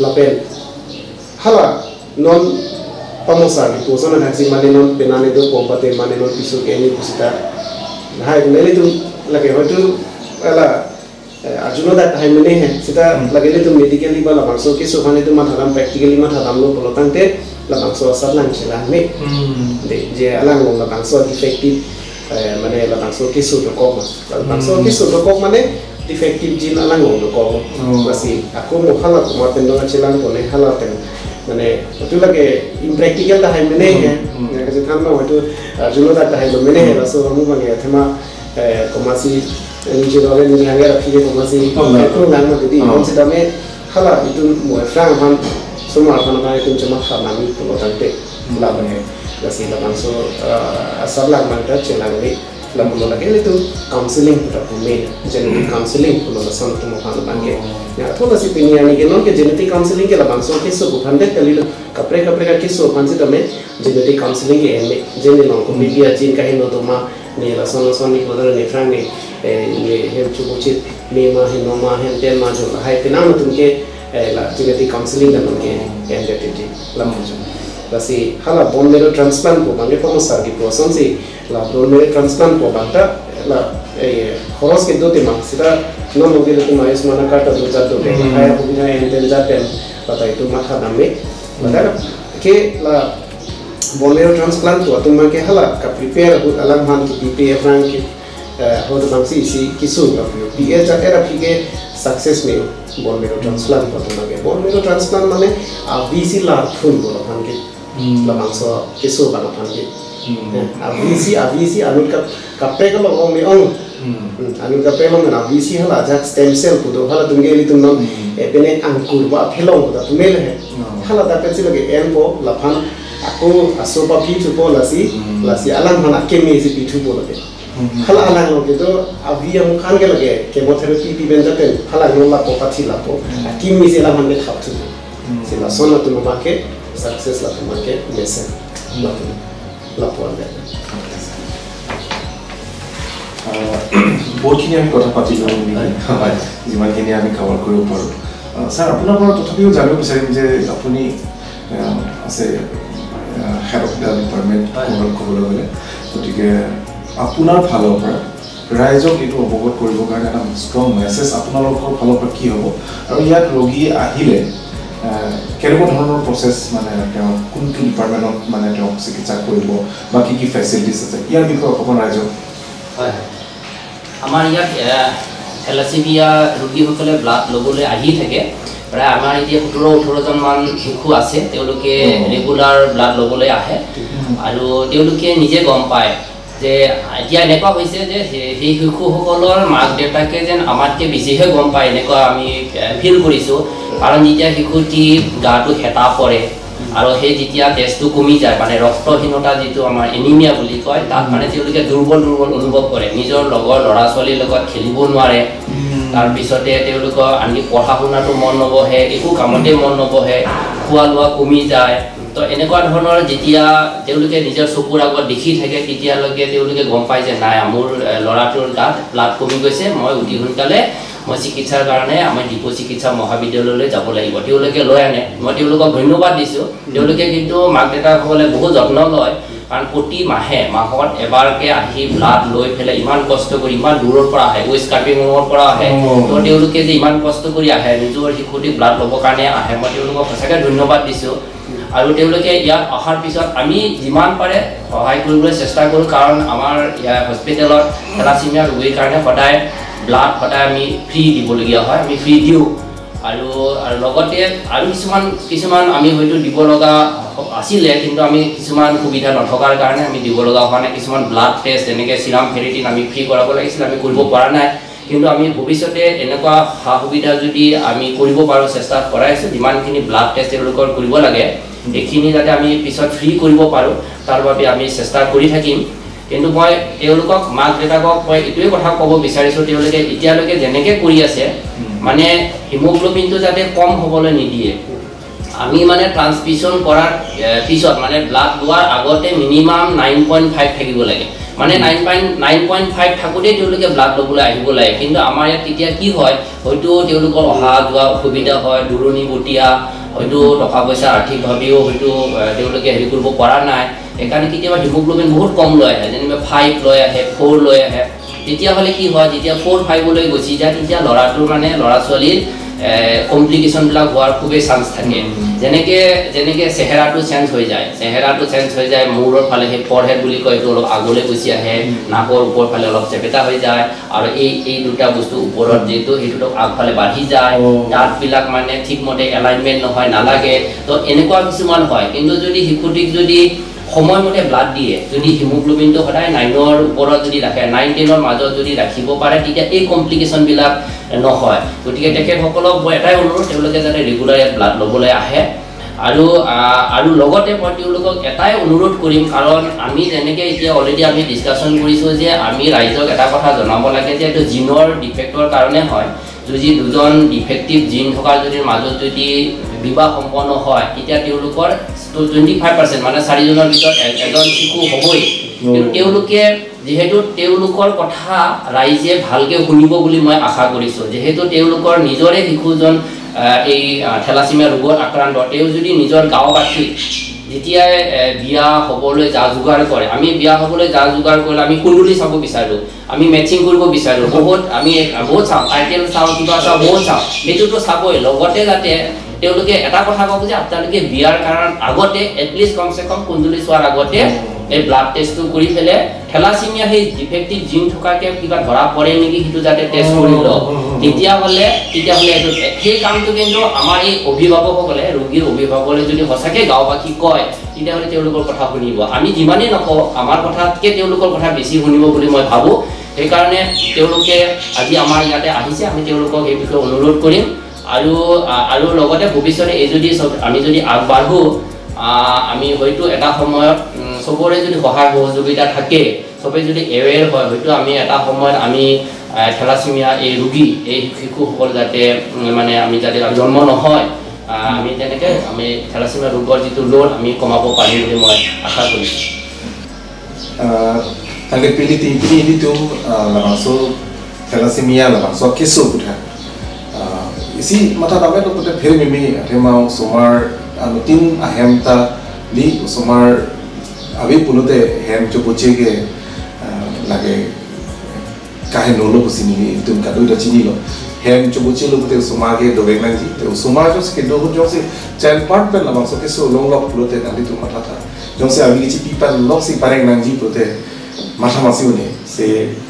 S4: la pen hala non pamosa ki po zona kasi mane non penane do pompa te mane non piso ke ni pusita hai mele tu la ke hotu ala Arjuna that time ne hai sita lagele tu medically ba labangso ke sokhane tu matharam practically matharam lo bolotang te labangso asar lang chelang ne de je alang long labangso defective mane labangso ke so do ko labangso ke so do ko mane defective gene alang long do ko basi ako mo hala ko ma pen do chelang ko ne hala ten mane tu lage impractical da hai mane hai ka je than no hotu Arjuna that time mane hai baso hamu bange thema komasi নিজে দলে নিজে হাঙ্গে রাখিয়ে কমাসি একটু নাম দিদি অনসি দামে হালা ইতুন ময়ফ্রাং হান সোমার হান না ইতুন জমা খানামি পুলো তান্তে লাভ হে লাসি লাবাংসো আসার লাগ মানটা চেলাংনি লামুলো লাগে ইতু কাউন্সেলিং পুরা মেন জেনেটিক কাউন্সেলিং পুলো লাসন তুম হান বাঙ্গে না থোলা সি পিনি আনি কে নন কে জেনেটিক কাউন্সেলিং কে লাবাংসো কে সো ফান্ডে কালি কাপরে কাপরে কা কে সো ফানসি দমে জেনেটিক কাউন্সেলিং কে এনে জেনে লং কো বিবিয়া জিন কাহে নো দমা ne la son son ni kodar ne frang ne ne hem chubuchit me ma he no ma hem ten ma jo hai pe na tum ke la genetic counseling da ke NDT la mo jo basi hala bone marrow transplant ko bange pa mo sar ki proson si la bone marrow transplant ko bangta la খরচ ke do te ma sita no no gele tum Ayushman card do jar do hai hubina en ten jar ten la tai tu matha dam me la ke la bone marrow transplant ko tum ke hala ka prepare hu alang han ki PPF rang ki ho to bangsi si kisu la PA ja era phige success me bone marrow transplant ko tum ke bone marrow transplant mane AVC la phun bo han ke la bangso kisu ba han ke AVC AVC anut ka kappe ka lo me ong anut kappe lo na AVC hala ja stem cell ko do hala tum ge li tum non e pene angkur ba phelong ko da tumel he hala da pe si lage en po la phan ako asopa pitu po lasi lasi alang hana kemi si pitu po lage hala alang lo ke do avi am khan ke lage chemotherapy pi ben jaten hala no la po pathi la po kimi si la han de thap tu si la sona tu ma ke success la tu ma ke mesen la tu la po le
S1: বহুতখিনি আমি কথা পাতিলোঁ, হয়, যিমানখিনি আমি কভাৰ কৰিব পাৰোঁ। ছাৰ, আপোনাৰ পৰা তথাপিও জানিব বিচাৰিম যে আপুনি আছে হেড অফ the department ক'বলৈ গ'লে, গতিকে আপোনাৰ ফালৰ পৰা ৰাইজক এইটো অৱগত কৰিবৰ কাৰণে এটা ষ্ট্ৰং মেছেজ আপোনালোকৰ ফালৰ পৰা কি হ'ব, আৰু ইয়াত ৰোগী আহিলে কেনেকুৱা ধৰণৰ প্ৰচেছ, মানে তেওঁ কোনটো ডিপাৰ্টমেণ্টত মানে তেওঁক চিকিৎসা কৰিব বা কি কি ফেচিলিটিছ আছে, ইয়াৰ বিষয়ে অকণমান ৰাইজক।
S2: হয়, আমাৰ ইয়াত থেলাছেমিয়া ৰোগীসকলে ব্লাড ল'বলৈ আহি থাকে। প্ৰায় আমাৰ এতিয়া 17-18জনমান শিশু আছে, তেওঁলোকে ৰেগুলাৰ ব্লাড ল'বলৈ আহে আৰু তেওঁলোকে নিজে গম পায় যে এতিয়া এনেকুৱা হৈছে যে সেই শিশুসকলৰ মাক দেউতাকে যেন আমাতকৈ বেছিহে গম পায়, এনেকুৱা আমি ফিল কৰিছোঁ। কাৰণ যেতিয়া শিশুটি গাটো হেতা পৰে আৰু সেই যেতিয়া তেজটো কমি যায়, মানে ৰক্তহীনতা যিটো আমাৰ এনিমিয়া বুলি কয়, তাত মানে তেওঁলোকে দুৰ্বল দুৰ্বল অনুভৱ কৰে, নিজৰ লগৰ ল'ৰা ছোৱালীৰ লগত খেলিব নোৱাৰে। তাৰপিছতে তেওঁলোকৰ আনকি পঢ়া শুনাটো মন নবহে, একো কামতে মন নবহে, খোৱা লোৱা কমি যায়। তো এনেকুৱা ধৰণৰ যেতিয়া তেওঁলোকে নিজৰ চকুৰ আগত দেখি থাকে, তেতিয়ালৈকে তেওঁলোকে গম পায় যে নাই, মোৰ ল'ৰাটোৰ গাত ব্লাড কমি গৈছে, মই অতি সোনকালে মই চিকিৎসাৰ কাৰণে আমাৰ ডিপু চিকিৎসা মহাবিদ্যালয়লৈ যাব লাগিব। তেওঁলোকে লৈ আনে, মই তেওঁলোকক ধন্যবাদ দিছোঁ। তেওঁলোকে কিন্তু মাক দেউতাকসকলে বহুত যত্ন লয়, কাৰণ প্ৰতি মাহে মাহত এবাৰকৈ আহি ব্লাড লৈ পেলাই ইমান কষ্ট কৰি ইমান দূৰৰ পৰা আহে, ৱেষ্ট কাৰ্বিঙৰ পৰা আহে। তো তেওঁলোকে যে ইমান কষ্ট কৰি আহে, নিজৰ শিশুটিক ব্লাড ল'বৰ কাৰণে আহে, মই তেওঁলোকক সঁচাকৈ ধন্যবাদ দিছোঁ। আৰু তেওঁলোকে ইয়াত অহাৰ পিছত আমি যিমান পাৰে সহায় কৰিবলৈ চেষ্টা কৰোঁ, কাৰণ আমাৰ ইয়াৰ হস্পিটেলত থেলাছেমিয়া ৰোগীৰ কাৰণে সদায় ব্লাড সদায় আমি ফ্ৰী দিবলগীয়া হয়, আমি ফ্ৰী দিওঁ। আৰু লগতে আৰু কিছুমান আমি হয়তো দিব লগা আছিলে, কিন্তু আমি কিছুমান সুবিধা নথকাৰ কাৰণে আমি দিব লগা হোৱা নাই। কিছুমান ব্লাড টেষ্ট যেনেকৈ চিৰাম ফেৰিটিন আমি ফ্ৰী কৰাব লাগিছিলে, আমি কৰিব পৰা নাই। কিন্তু আমি ভৱিষ্যতে এনেকুৱা সা সুবিধা যদি আমি কৰিব পাৰোঁ চেষ্টা কৰাই আছোঁ। যিমানখিনি ব্লাড টেষ্ট তেওঁলোকৰ কৰিব লাগে সেইখিনি যাতে আমি পিছত ফ্ৰী কৰিব পাৰোঁ তাৰ বাবে আমি চেষ্টা কৰি থাকিম। কিন্তু মই তেওঁলোকক মাক দেউতাকক মই এইটোৱে কথা ক'ব বিচাৰিছোঁ, তেওঁলোকে এতিয়ালৈকে যেনেকৈ কৰি আছে মানে হিমোগ্ল'বিনটো যাতে কম হ'বলৈ নিদিয়ে। আমি মানে ট্ৰান্সমিশ্যন কৰাৰ পিছত মানে ব্লাড লোৱাৰ আগতে মিনিমাম 9.5 থাকিব লাগে, মানে 9.5 থাকোঁতেই তেওঁলোকে ব্লাড ল'বলৈ আহিব লাগে। কিন্তু আমাৰ ইয়াত তেতিয়া কি হয়, হয়তো তেওঁলোকৰ অহা যোৱা অসুবিধা হয়, দূৰণিবটীয়া, হয়তো টকা পইচা আৰ্থিকভাৱেও হয়তো তেওঁলোকে হেৰি কৰিব পৰা নাই, সেইকাৰণে কেতিয়াবা হিমোগ্ল'বিন বহুত কম লৈ আহে, যেনিবা 5 লৈ আহে, 4 লৈ আহে। তেতিয়াহ'লে কি হয়, যেতিয়া 4, 5লৈ গুচি যায় তেতিয়া ল'ৰাটোৰ মানে ল'ৰা ছোৱালীৰ কমপ্লিকেশ্যনবিলাক হোৱাৰ খুবেই চান্স থাকে। যেনেকৈ চেহেৰাটো চেঞ্জ হৈ যায়, চেহেৰাটো চেঞ্জ হৈ যায়, মূৰৰ ফালে সেই ফৰহেড বুলি কয়, সেইটো অলপ আগলৈ গুচি আহে, নাকৰ ওপৰ ফালে অলপ চেপেটা হৈ যায়, আৰু এই দুটা বস্তু ওপৰত যিটো সেইটো আগফালে বাঢ়ি যায়, দাঁতবিলাক মানে ঠিকমতে এলাইনমেণ্ট নহয়, নালাগে। তো এনেকুৱা কিছুমান হয়। কিন্তু যদি শিশুটিক যদি সময়মতে ব্লাড দিয়ে, যদি হিমোগ্ল'বিনটো সদায় 9ৰ ওপৰত যদি ৰাখে, 9, 10ৰ মাজত যদি ৰাখিব পাৰে, তেতিয়া এই কমপ্লিকেশ্যনবিলাক নহয়। গতিকে তেখেতসকলক মই এটাই অনুৰোধ, তেওঁলোকে যাতে ৰেগুলাৰ ইয়াত ব্লাড ল'বলৈ আহে। আৰু আৰু লগতে মই তেওঁলোকক এটাই অনুৰোধ কৰিম, কাৰণ আমি যেনেকৈ এতিয়া অলৰেডি আমি ডিছকাশ্যন কৰিছোঁ যে আমি ৰাইজক এটা কথা জনাব লাগে যে এইটো জিনৰ ডিফেক্টৰ কাৰণে হয়। যদি দুজন ডিফেক্টিভ জিন থকা যদি মাজত যদি বিবাহ সম্পন্ন হয়, তেতিয়া তেওঁলোকৰ 25% মানে 4জনৰ ভিতৰত এজন শিশু হ'বই। কিন্তু তেওঁলোকে যিহেতু তেওঁলোকৰ কথা ৰাইজে ভালকৈ শুনিব বুলি মই আশা কৰিছোঁ, যিহেতু তেওঁলোকৰ নিজৰে শিশুজন এই থেলাছেমিয়া ৰোগত আক্ৰান্ত, তেওঁ যদি নিজৰ গাঁওবাসীক যেতিয়াই বিয়া হ'বলৈ যা যোগাৰ কৰে, আমি বিয়া হ'বলৈ যা যোগাৰ কৰিলে আমি কুণ্ডলী চাব বিচাৰোঁ, আমি মেচিং কৰিব বিচাৰোঁ, বহুত আমি বহুত চাওঁ, টাইটেল চাওঁ, কিবা চাওঁ, বহুত চাওঁ, সেইটোতো চাবই। লগতে যাতে তেওঁলোকে এটা কথা কওক যে আপোনালোকে বিয়াৰ কাৰণ আগতে এটলিষ্ট কমচে কম কুণ্ডলী চোৱাৰ আগতে এই ব্লাড টেষ্টটো কৰি পেলাই থেলাছেমিয়া সেই ডিফেক্টিভ জিন থকাকে কিবা ধৰা পৰে নেকি সেইটো যাতে টেষ্ট কৰি লওক। তেতিয়াহ'লে এইটো সেই কামটো কিন্তু আমাৰ এই অভিভাৱকসকলে, ৰোগীৰ অভিভাৱকসকলে যদি সঁচাকৈ গাঁওবাসী কয়, তেতিয়াহ'লে তেওঁলোকৰ কথা শুনিব। আমি যিমানেই নকওঁ, আমাৰ কথাতকৈ তেওঁলোকৰ কথা বেছি শুনিব বুলি মই ভাবোঁ। সেইকাৰণে তেওঁলোকে আজি আমাৰ ইয়াতে আহিছে, আমি তেওঁলোকক এই বিষয়ে অনুৰোধ কৰিম। আৰু আৰু লগতে ভৱিষ্যতে এই যদি আমি যদি আগবাঢ়োঁ, আমি হয়তো এটা সময়ত চবৰে যদি সহায় সহযোগিতা থাকে, চবেই যদি এৱেৰ হয়, হয়তো আমি এটা সময়ত আমি থেলাছেমিয়া এই ৰোগী এই শিশুসকল যাতে মানে আমি যাতে জন্ম নহয়, আমি তেনেকৈ আমি থেলাছেমিয়া ৰোগৰ যিটো লোড আমি কমাব পাৰিম বুলি মই আশা কৰিছোঁ।
S1: তাকে পিলি পিনি tum labangso thalassemia labangso keso putha isi mata dame lo puthe phir mimi athemao somar anutin ahemta li somar abi pulote hem chopoche ke lage kahe nolo kusini tum kadu da chini lo hem chopoche lo puthe somar ke dovek nangji te somar jos ke do jos child part pen labangso keso long lok pulote nali tum mata tha jose abi ki pipa lok si pareng nangji pulote matha masi une se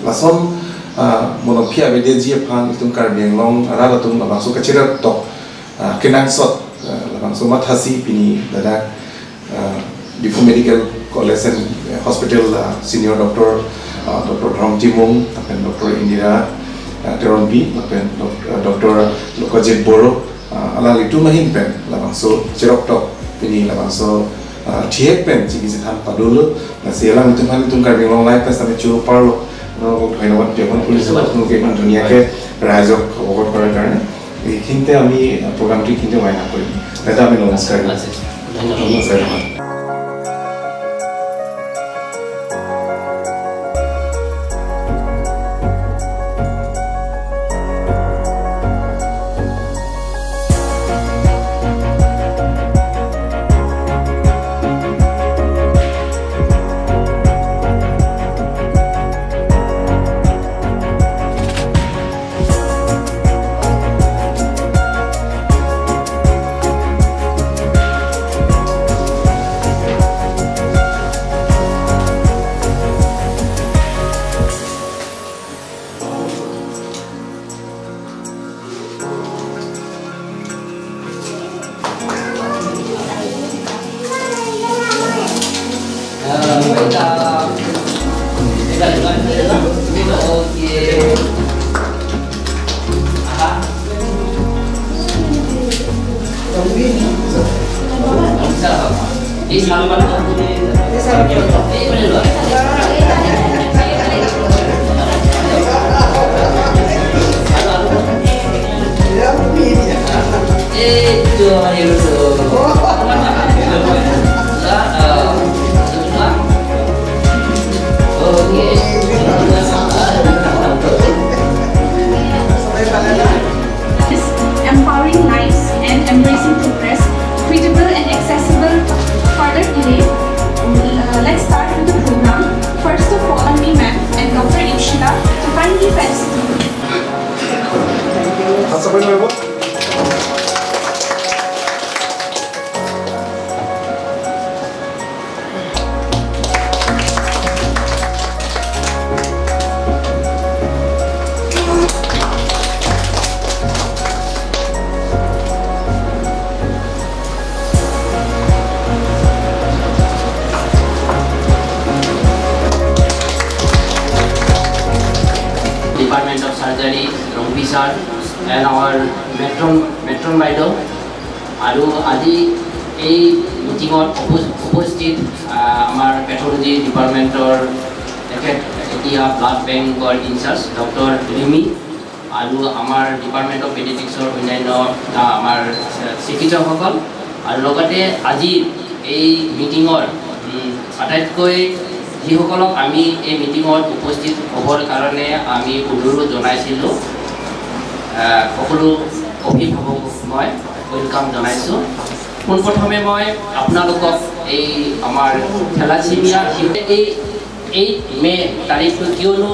S1: lason monopia be de phan tum kar biang long ara la tum labangso kachira to kenang sot labangso mathasi pini dada Diphu Medical College and Hospital senior doctor Doctor Dhorong Timung tapen Doctor Indira Teronpi tapen Doctor Lokajit Boro ala litu mahin pen labangso cherok tok pini labangso thiek pen chigi than padul la selang tum han tum kar biang long lai pas আমি chu parlo ধন্যবাদ জ্ঞাপন কৰিছোঁ আপোনালোকে ইমান ধুনীয়াকৈ ৰাইজক অৱগত কৰাৰ কাৰণে। এইখিনিতে আমি প্ৰগ্ৰামটো এইখিনিতে ৱাইণ্ড আপ কৰিম। দাদা আমি নমস্কাৰ। নমস্কাৰ।
S5: Empowering lives and embracing progress, treatable and accessible. Further delay, let's start with the program. First of all, me ma'am and Dr. Ipshita to kindly felicitate.
S2: Department of Surgery, Rongpi sir, and our matron বাইদেউ আৰু আজি এই মিটিঙত উপস্থিত আমাৰ পেথলজি ডিপাৰ্টমেণ্টৰ তেখেত এতিয়া ব্লাড বেংকৰ ইনচাৰ্জ ডক্টৰ ৰিমি আৰু আমাৰ ডিপাৰ্টমেণ্ট অফ পেডিয়াট্ৰিক্সৰ অন্যান্য আমাৰ চিকিৎসকসকল আৰু লগতে আজি এই মিটিঙৰ আটাইতকৈ যিসকলক আমি এই মিটিঙত উপস্থিত হ'বৰ কাৰণে আমি অনুৰোধ জনাইছিলোঁ সকলো অভিভাৱক মই welcome জনাইছোঁ। পোনপ্ৰথমে মই আপোনালোকক এই আমাৰ থেলাছেমিয়া এই 8 মে' তাৰিখটো কিয়নো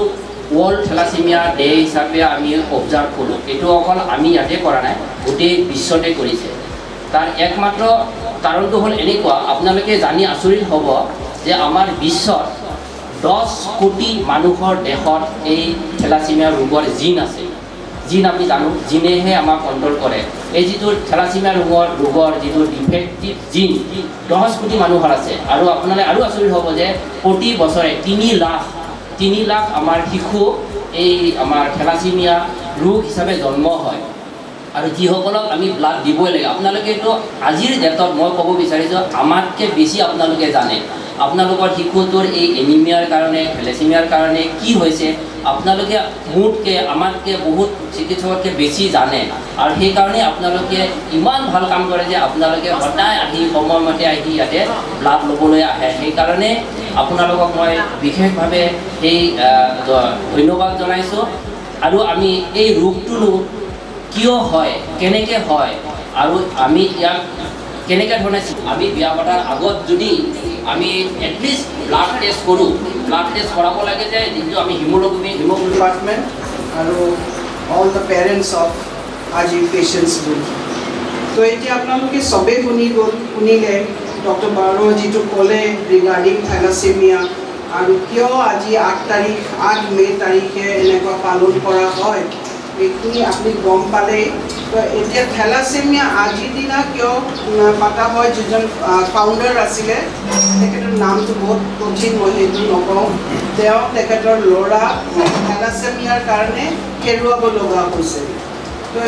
S2: ৱৰ্ল্ড থেলাছেমিয়া ডে হিচাপে আমি অবজাৰ্ভ কৰোঁ, এইটো অকল আমি ইয়াতে কৰা নাই, গোটেই বিশ্বতে কৰিছে। তাৰ একমাত্ৰ কাৰণটো হ'ল এনেকুৱা, আপোনালোকে জানি আচৰিত হ'ব যে আমাৰ বিশ্বত 10 কোটি মানুহৰ দেহত এই থেলাছেমিয়া ৰোগৰ জিন আছে। জিন আমি জানো, জিনেহে আমাক কণ্ট্ৰল কৰে। এই যিটো থেলাছেমিয়া ৰোগৰ যিটো ডিফেক্টিভ জিন 10 কোটি মানুহৰ আছে। আৰু আপোনালোকে আৰু আচৰিত হ'ব যে প্ৰতি বছৰে 3 লাখ আমাৰ শিশু এই আমাৰ থেলাছেমিয়া ৰোগ হিচাপে জন্ম হয় আৰু যিসকলক আমি ব্লাড দিবই লাগে। আপোনালোকে এইটো আজিৰ ডেটত মই ক'ব বিচাৰিছোঁ আমাতকৈ বেছি আপোনালোকে জানে। আপোনালোকৰ শিশুটোৰ এই এনিমিয়াৰ কাৰণে, থেলেছেমিয়াৰ কাৰণে কি হৈছে আপোনালোকে মোতকৈ, আমাতকৈ বহুত চিকিৎসকতকৈ বেছি জানে। আৰু সেইকাৰণে আপোনালোকে ইমান ভাল কাম কৰে যে আপোনালোকে সদায় আহি সময়মতে আহি ইয়াতে ব্লাড ল'বলৈ আহে। সেইকাৰণে আপোনালোকক মই বিশেষভাৱে সেই ধন্যবাদ জনাইছোঁ। আৰু আমি এই ৰোগটোনো কিয় হয়, কেনেকৈ হয় আৰু আমি ইয়াক কেনেকৈ ধৰণে আমি বিয়া পতাৰ আগত যদি আমি এটলিষ্ট ব্লাড টেষ্ট কৰোঁ, ব্লাড টেষ্ট কৰাব লাগে যে যিটো আমি হিমোগ্লোবিন
S6: ডিপাৰ্টমেণ্ট আৰু অল the parents of আজিৰ পেচেণ্টছবোৰ। তো এতিয়া আপোনালোকে চবেই শুনি গ'ল, শুনিলে ডক্টৰ বাৰো যিটো ক'লে ৰিগাৰ্ডিং থেলাছেমিয়া আৰু কিয় আজি 8 তাৰিখ 8 মে' তাৰিখে এনেকুৱা পালন কৰা হয়, এইখিনি আপুনি গম পালেই। তো এতিয়া থেলাছেমিয়া আজিৰ দিনা কিয় পতা হয়, যিজন ফাউণ্ডাৰ আছিলে তেখেতৰ নামটো বহুত কঠিন, মই সেইটো নকওঁ, তেওঁ তেখেতৰ ল'ৰা থেলাছেমিয়াৰ কাৰণে হেৰুৱাব লগা হৈছে। তো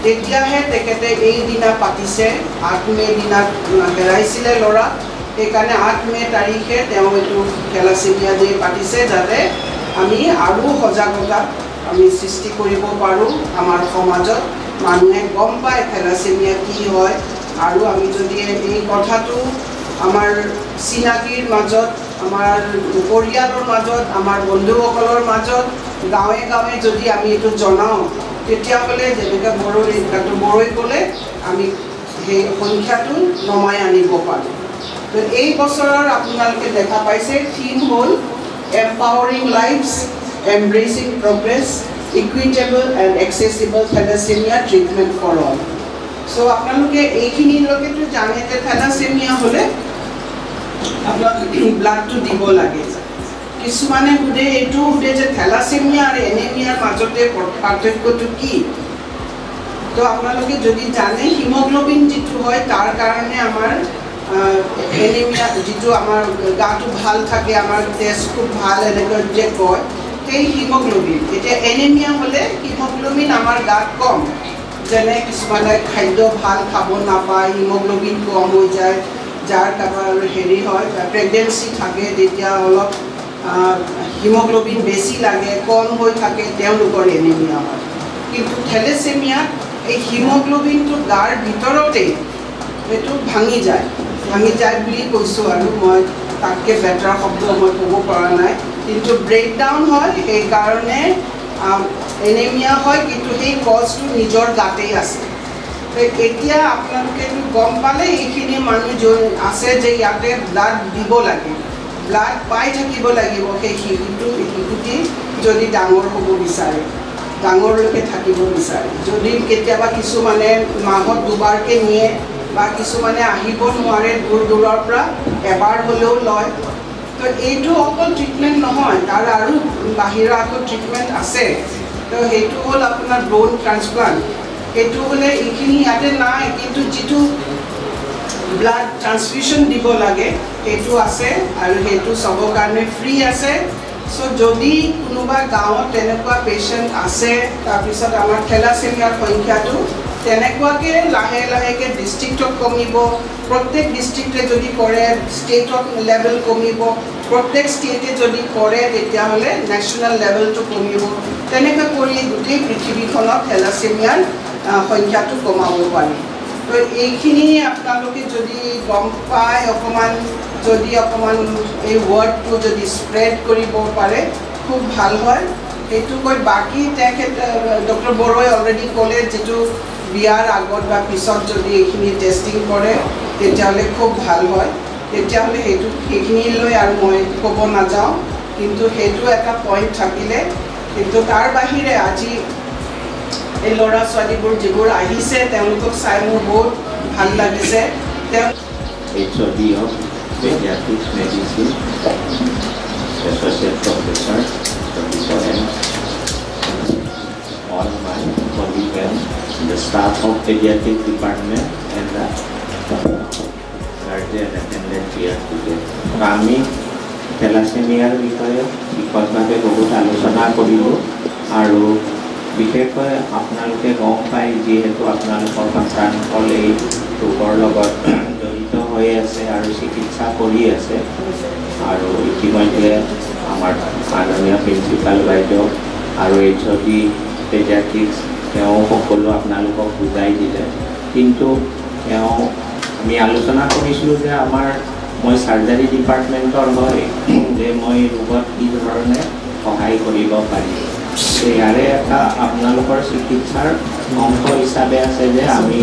S6: তেতিয়াহে তেখেতে এই দিনা পাতিছে, 8 মে' দিনা হেৰাইছিলে ল'ৰা, সেইকাৰণে 8 মে' তাৰিখে তেওঁ এইটো থেলাছেমিয়া ডে পাতিছে, যাতে আমি আৰু সজাগতা আমি সৃষ্টি কৰিব পাৰোঁ আমাৰ সমাজত, মানুহে গম পায় থেলাছেমিয়া কি হয়। আৰু আমি যদি এই কথাটো আমাৰ চিনাকিৰ মাজত, আমাৰ পৰিয়ালৰ মাজত, আমাৰ বন্ধুসকলৰ মাজত, গাঁৱে গাঁৱে যদি আমি এইটো জনাওঁ, তেতিয়াহ'লে যেনেকৈ বড়ো ডক্টৰ বড়োই ক'লে আমি সেই সংখ্যাটো নমাই আনিব পাৰোঁ। তো এই বছৰৰ আপোনালোকে দেখা পাইছে থিম হ'ল empowering lives, embracing progress, equitable and accessible thalassemia treatment for all. So আপোনালোকে এইখিনিলৈকেতো জানে যে থেলাছেমিয়া হ'লে আপোনালোকে ব্লাডটো দিব লাগে। কিছুমানে সোধে, এইটোও সোধে যে থেলাছেমিয়া আৰু এনিমিয়াৰ মাজতে পাৰ্থক্যটো কি। তো আপোনালোকে যদি জানে হিমোগ্লোবিন যিটো হয় তাৰ কাৰণে আমাৰ এনিমিয়া যিটো আমাৰ গাটো ভাল থাকে, আমাৰ তেজ খুব ভাল এনেকৈ যে কয়, সেই হিমোগ্লোবিন। এতিয়া এনিমিয়া হ'লে হিমোগ্লোবিন আমাৰ গাত কম, যেনে কিছুমানে খাদ্য ভাল খাব নাপায়, হিমোগ্লোবিন কম হৈ যায়, যাৰ কাৰোবাৰ হেৰি হয় প্ৰেগনেঞ্চি থাকে তেতিয়া অলপ হিমোগ্লোবিন বেছি লাগে, কম হৈ থাকে, তেওঁলোকৰ এনিমিয়া হয়। কিন্তু থেলেছেমিয়াত এই হিমোগ্লোবিনটো গাৰ ভিতৰতেই এইটো ভাঙি যায়, ভাঙি যায় বুলি কৈছোঁ আৰু মই তাতকৈ বেটাৰ শব্দ মই ক'ব পৰা নাই, কিন্তু ব্ৰেকডাউন হয়, সেইকাৰণে এনিমিয়া হয়, কিন্তু সেই কজটো নিজৰ গাতেই আছে। এতিয়া আপোনালোকে গম পালে এইখিনি মানুহ যোন আছে যে ইয়াতে ব্লাড দিব লাগে, ব্লাড পাই থাকিব লাগিব সেই শিশুটি যদি ডাঙৰ হ'ব বিচাৰে, ডাঙৰলৈকে থাকিব বিচাৰে। যদি কেতিয়াবা কিছুমানে মাহত দুবাৰকৈ নিয়ে বা কিছুমানে আহিব নোৱাৰে দূৰ দূৰৰ পৰা, এবাৰ হ'লেও লয়। তো এইটো অকল ট্ৰিটমেণ্ট নহয়, তাৰ আৰু বাহিৰা আকৌ ট্ৰিটমেণ্ট আছে। তো সেইটো হ'ল আপোনাৰ ব্ৰ'ন ট্ৰান্সপ্লাণ্ট, সেইটো হ'লে এইখিনি ইয়াতে নাই, কিন্তু যিটো ব্লাড ট্ৰান্সফিউশ্যন দিব লাগে সেইটো আছে আৰু সেইটো চবৰ কাৰণে ফ্ৰী আছে। চ' যদি কোনোবা গাঁৱত তেনেকুৱা পেচেণ্ট আছে, তাৰপিছত আমাৰ থেলাছেমিয়াৰ সংখ্যাটো তেনেকুৱাকৈ লাহে লাহেকৈ ডিষ্ট্ৰিক্টত কমিব, প্ৰত্যেক ডিষ্ট্ৰিক্টে যদি কৰে ষ্টেটত লেভেল কমিব, প্ৰত্যেক ষ্টেটে যদি কৰে তেতিয়াহ'লে নেশ্যনেল লেভেলটো কমিব। তেনেকৈ কৰি গোটেই পৃথিৱীখনত থেলাছেমিয়াৰ সংখ্যাটো কমাব পাৰি। তো এইখিনি আপোনালোকে যদি গম পায়, অকণমান যদি অকণমান এই ৱৰ্ডটো যদি স্প্ৰেড কৰিব পাৰে খুব ভাল হয়। সেইটো কৈ বাকী তেখেত ডক্টৰ বড়োই অলৰেডি ক'লে যিটো বিয়াৰ আগত বা পিছত যদি এইখিনি টেষ্টিং কৰে তেতিয়াহ'লে খুব ভাল হয়। তেতিয়াহ'লে সেইটো সেইখিনিলৈ আৰু মই ক'ব নাযাওঁ, কিন্তু সেইটো এটা পইণ্ট থাকিলে। কিন্তু তাৰ বাহিৰে আজি এই ল'ৰা ছোৱালীবোৰ যিবোৰ আহিছে তেওঁলোকক চাই মোৰ বহুত ভাল লাগিছে। তেওঁ
S7: HOD of Pediatrics Medicine, Associate Professor, Dr. M, all my colleagues and the staff of Pediatric Department and the guardian attendant here today. আমি থেলাছেমিয়াৰ বিষয়ে বিশদভাৱে বহুত আলোচনা কৰিলোঁ আৰু বিশেষকৈ আপোনালোকে গম পায় যিহেতু আপোনালোকৰ সন্তানসকল এই ৰোগৰ লগত জড়িত হৈ আছে। আছে আৰু চিকিৎসা কৰি আছে। আৰু ইতিমধ্যে আমাৰ মাননীয় প্ৰিন্সিপাল বাইদেউ আৰু HOD paediatrics তেওঁ সকলো আপোনালোকক বুজাই দিলে। কিন্তু তেওঁ আমি আলোচনা কৰিছিলোঁ যে আমাৰ মই চাৰ্জাৰী ডিপাৰ্টমেণ্টৰ হয় যে মই ৰোগত কি ধৰণে সহায় কৰিব পাৰিম। ইয়াৰে এটা আপোনালোকৰ চিকিৎসাৰ অংশ হিচাপে আছে যে আমি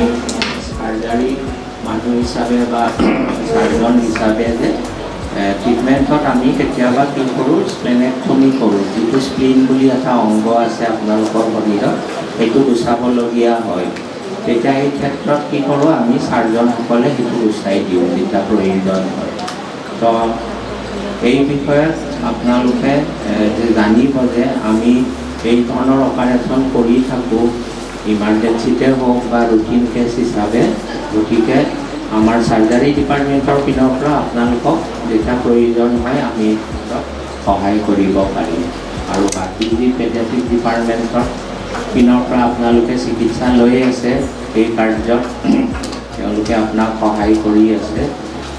S7: চাৰ্জাৰী মানুহ হিচাপে বা চাৰ্জন হিচাপে যে ট্ৰিটমেণ্টত আমি কেতিয়াবা কি কৰোঁ, স্প্লেনেক্টমি কৰোঁ। যিটো স্প্লিন বুলি এটা অংগ আছে আপোনালোকৰ শৰীৰত, সেইটো গুচাবলগীয়া হয়। তেতিয়া এই ক্ষেত্ৰত কি কৰোঁ, আমি চাৰ্জনসকলে সেইটো গুচাই দিওঁ যেতিয়া প্ৰয়োজন হয়। তো এই বিষয়ত আপোনালোকে যে জানিব যে আমি এই ধৰণৰ অপাৰেশ্যন কৰি থাকোঁ, ইমাৰ্জেঞ্চিতে হওক বা ৰুটিন কেছ হিচাপে। গতিকে আমাৰ চাৰ্জাৰী ডিপাৰ্টমেণ্টৰ পিনৰ পৰা আপোনালোকক যেতিয়া প্ৰয়োজন হয় আমি সহায় কৰিব পাৰিম। আৰু বাকী যি পেডিয়াট্ৰিক ডিপাৰ্টমেণ্টৰ পিনৰ পৰা আপোনালোকে চিকিৎসা লৈ আছে, এই কাৰ্যত তেওঁলোকে আপোনাক সহায় কৰি আছে।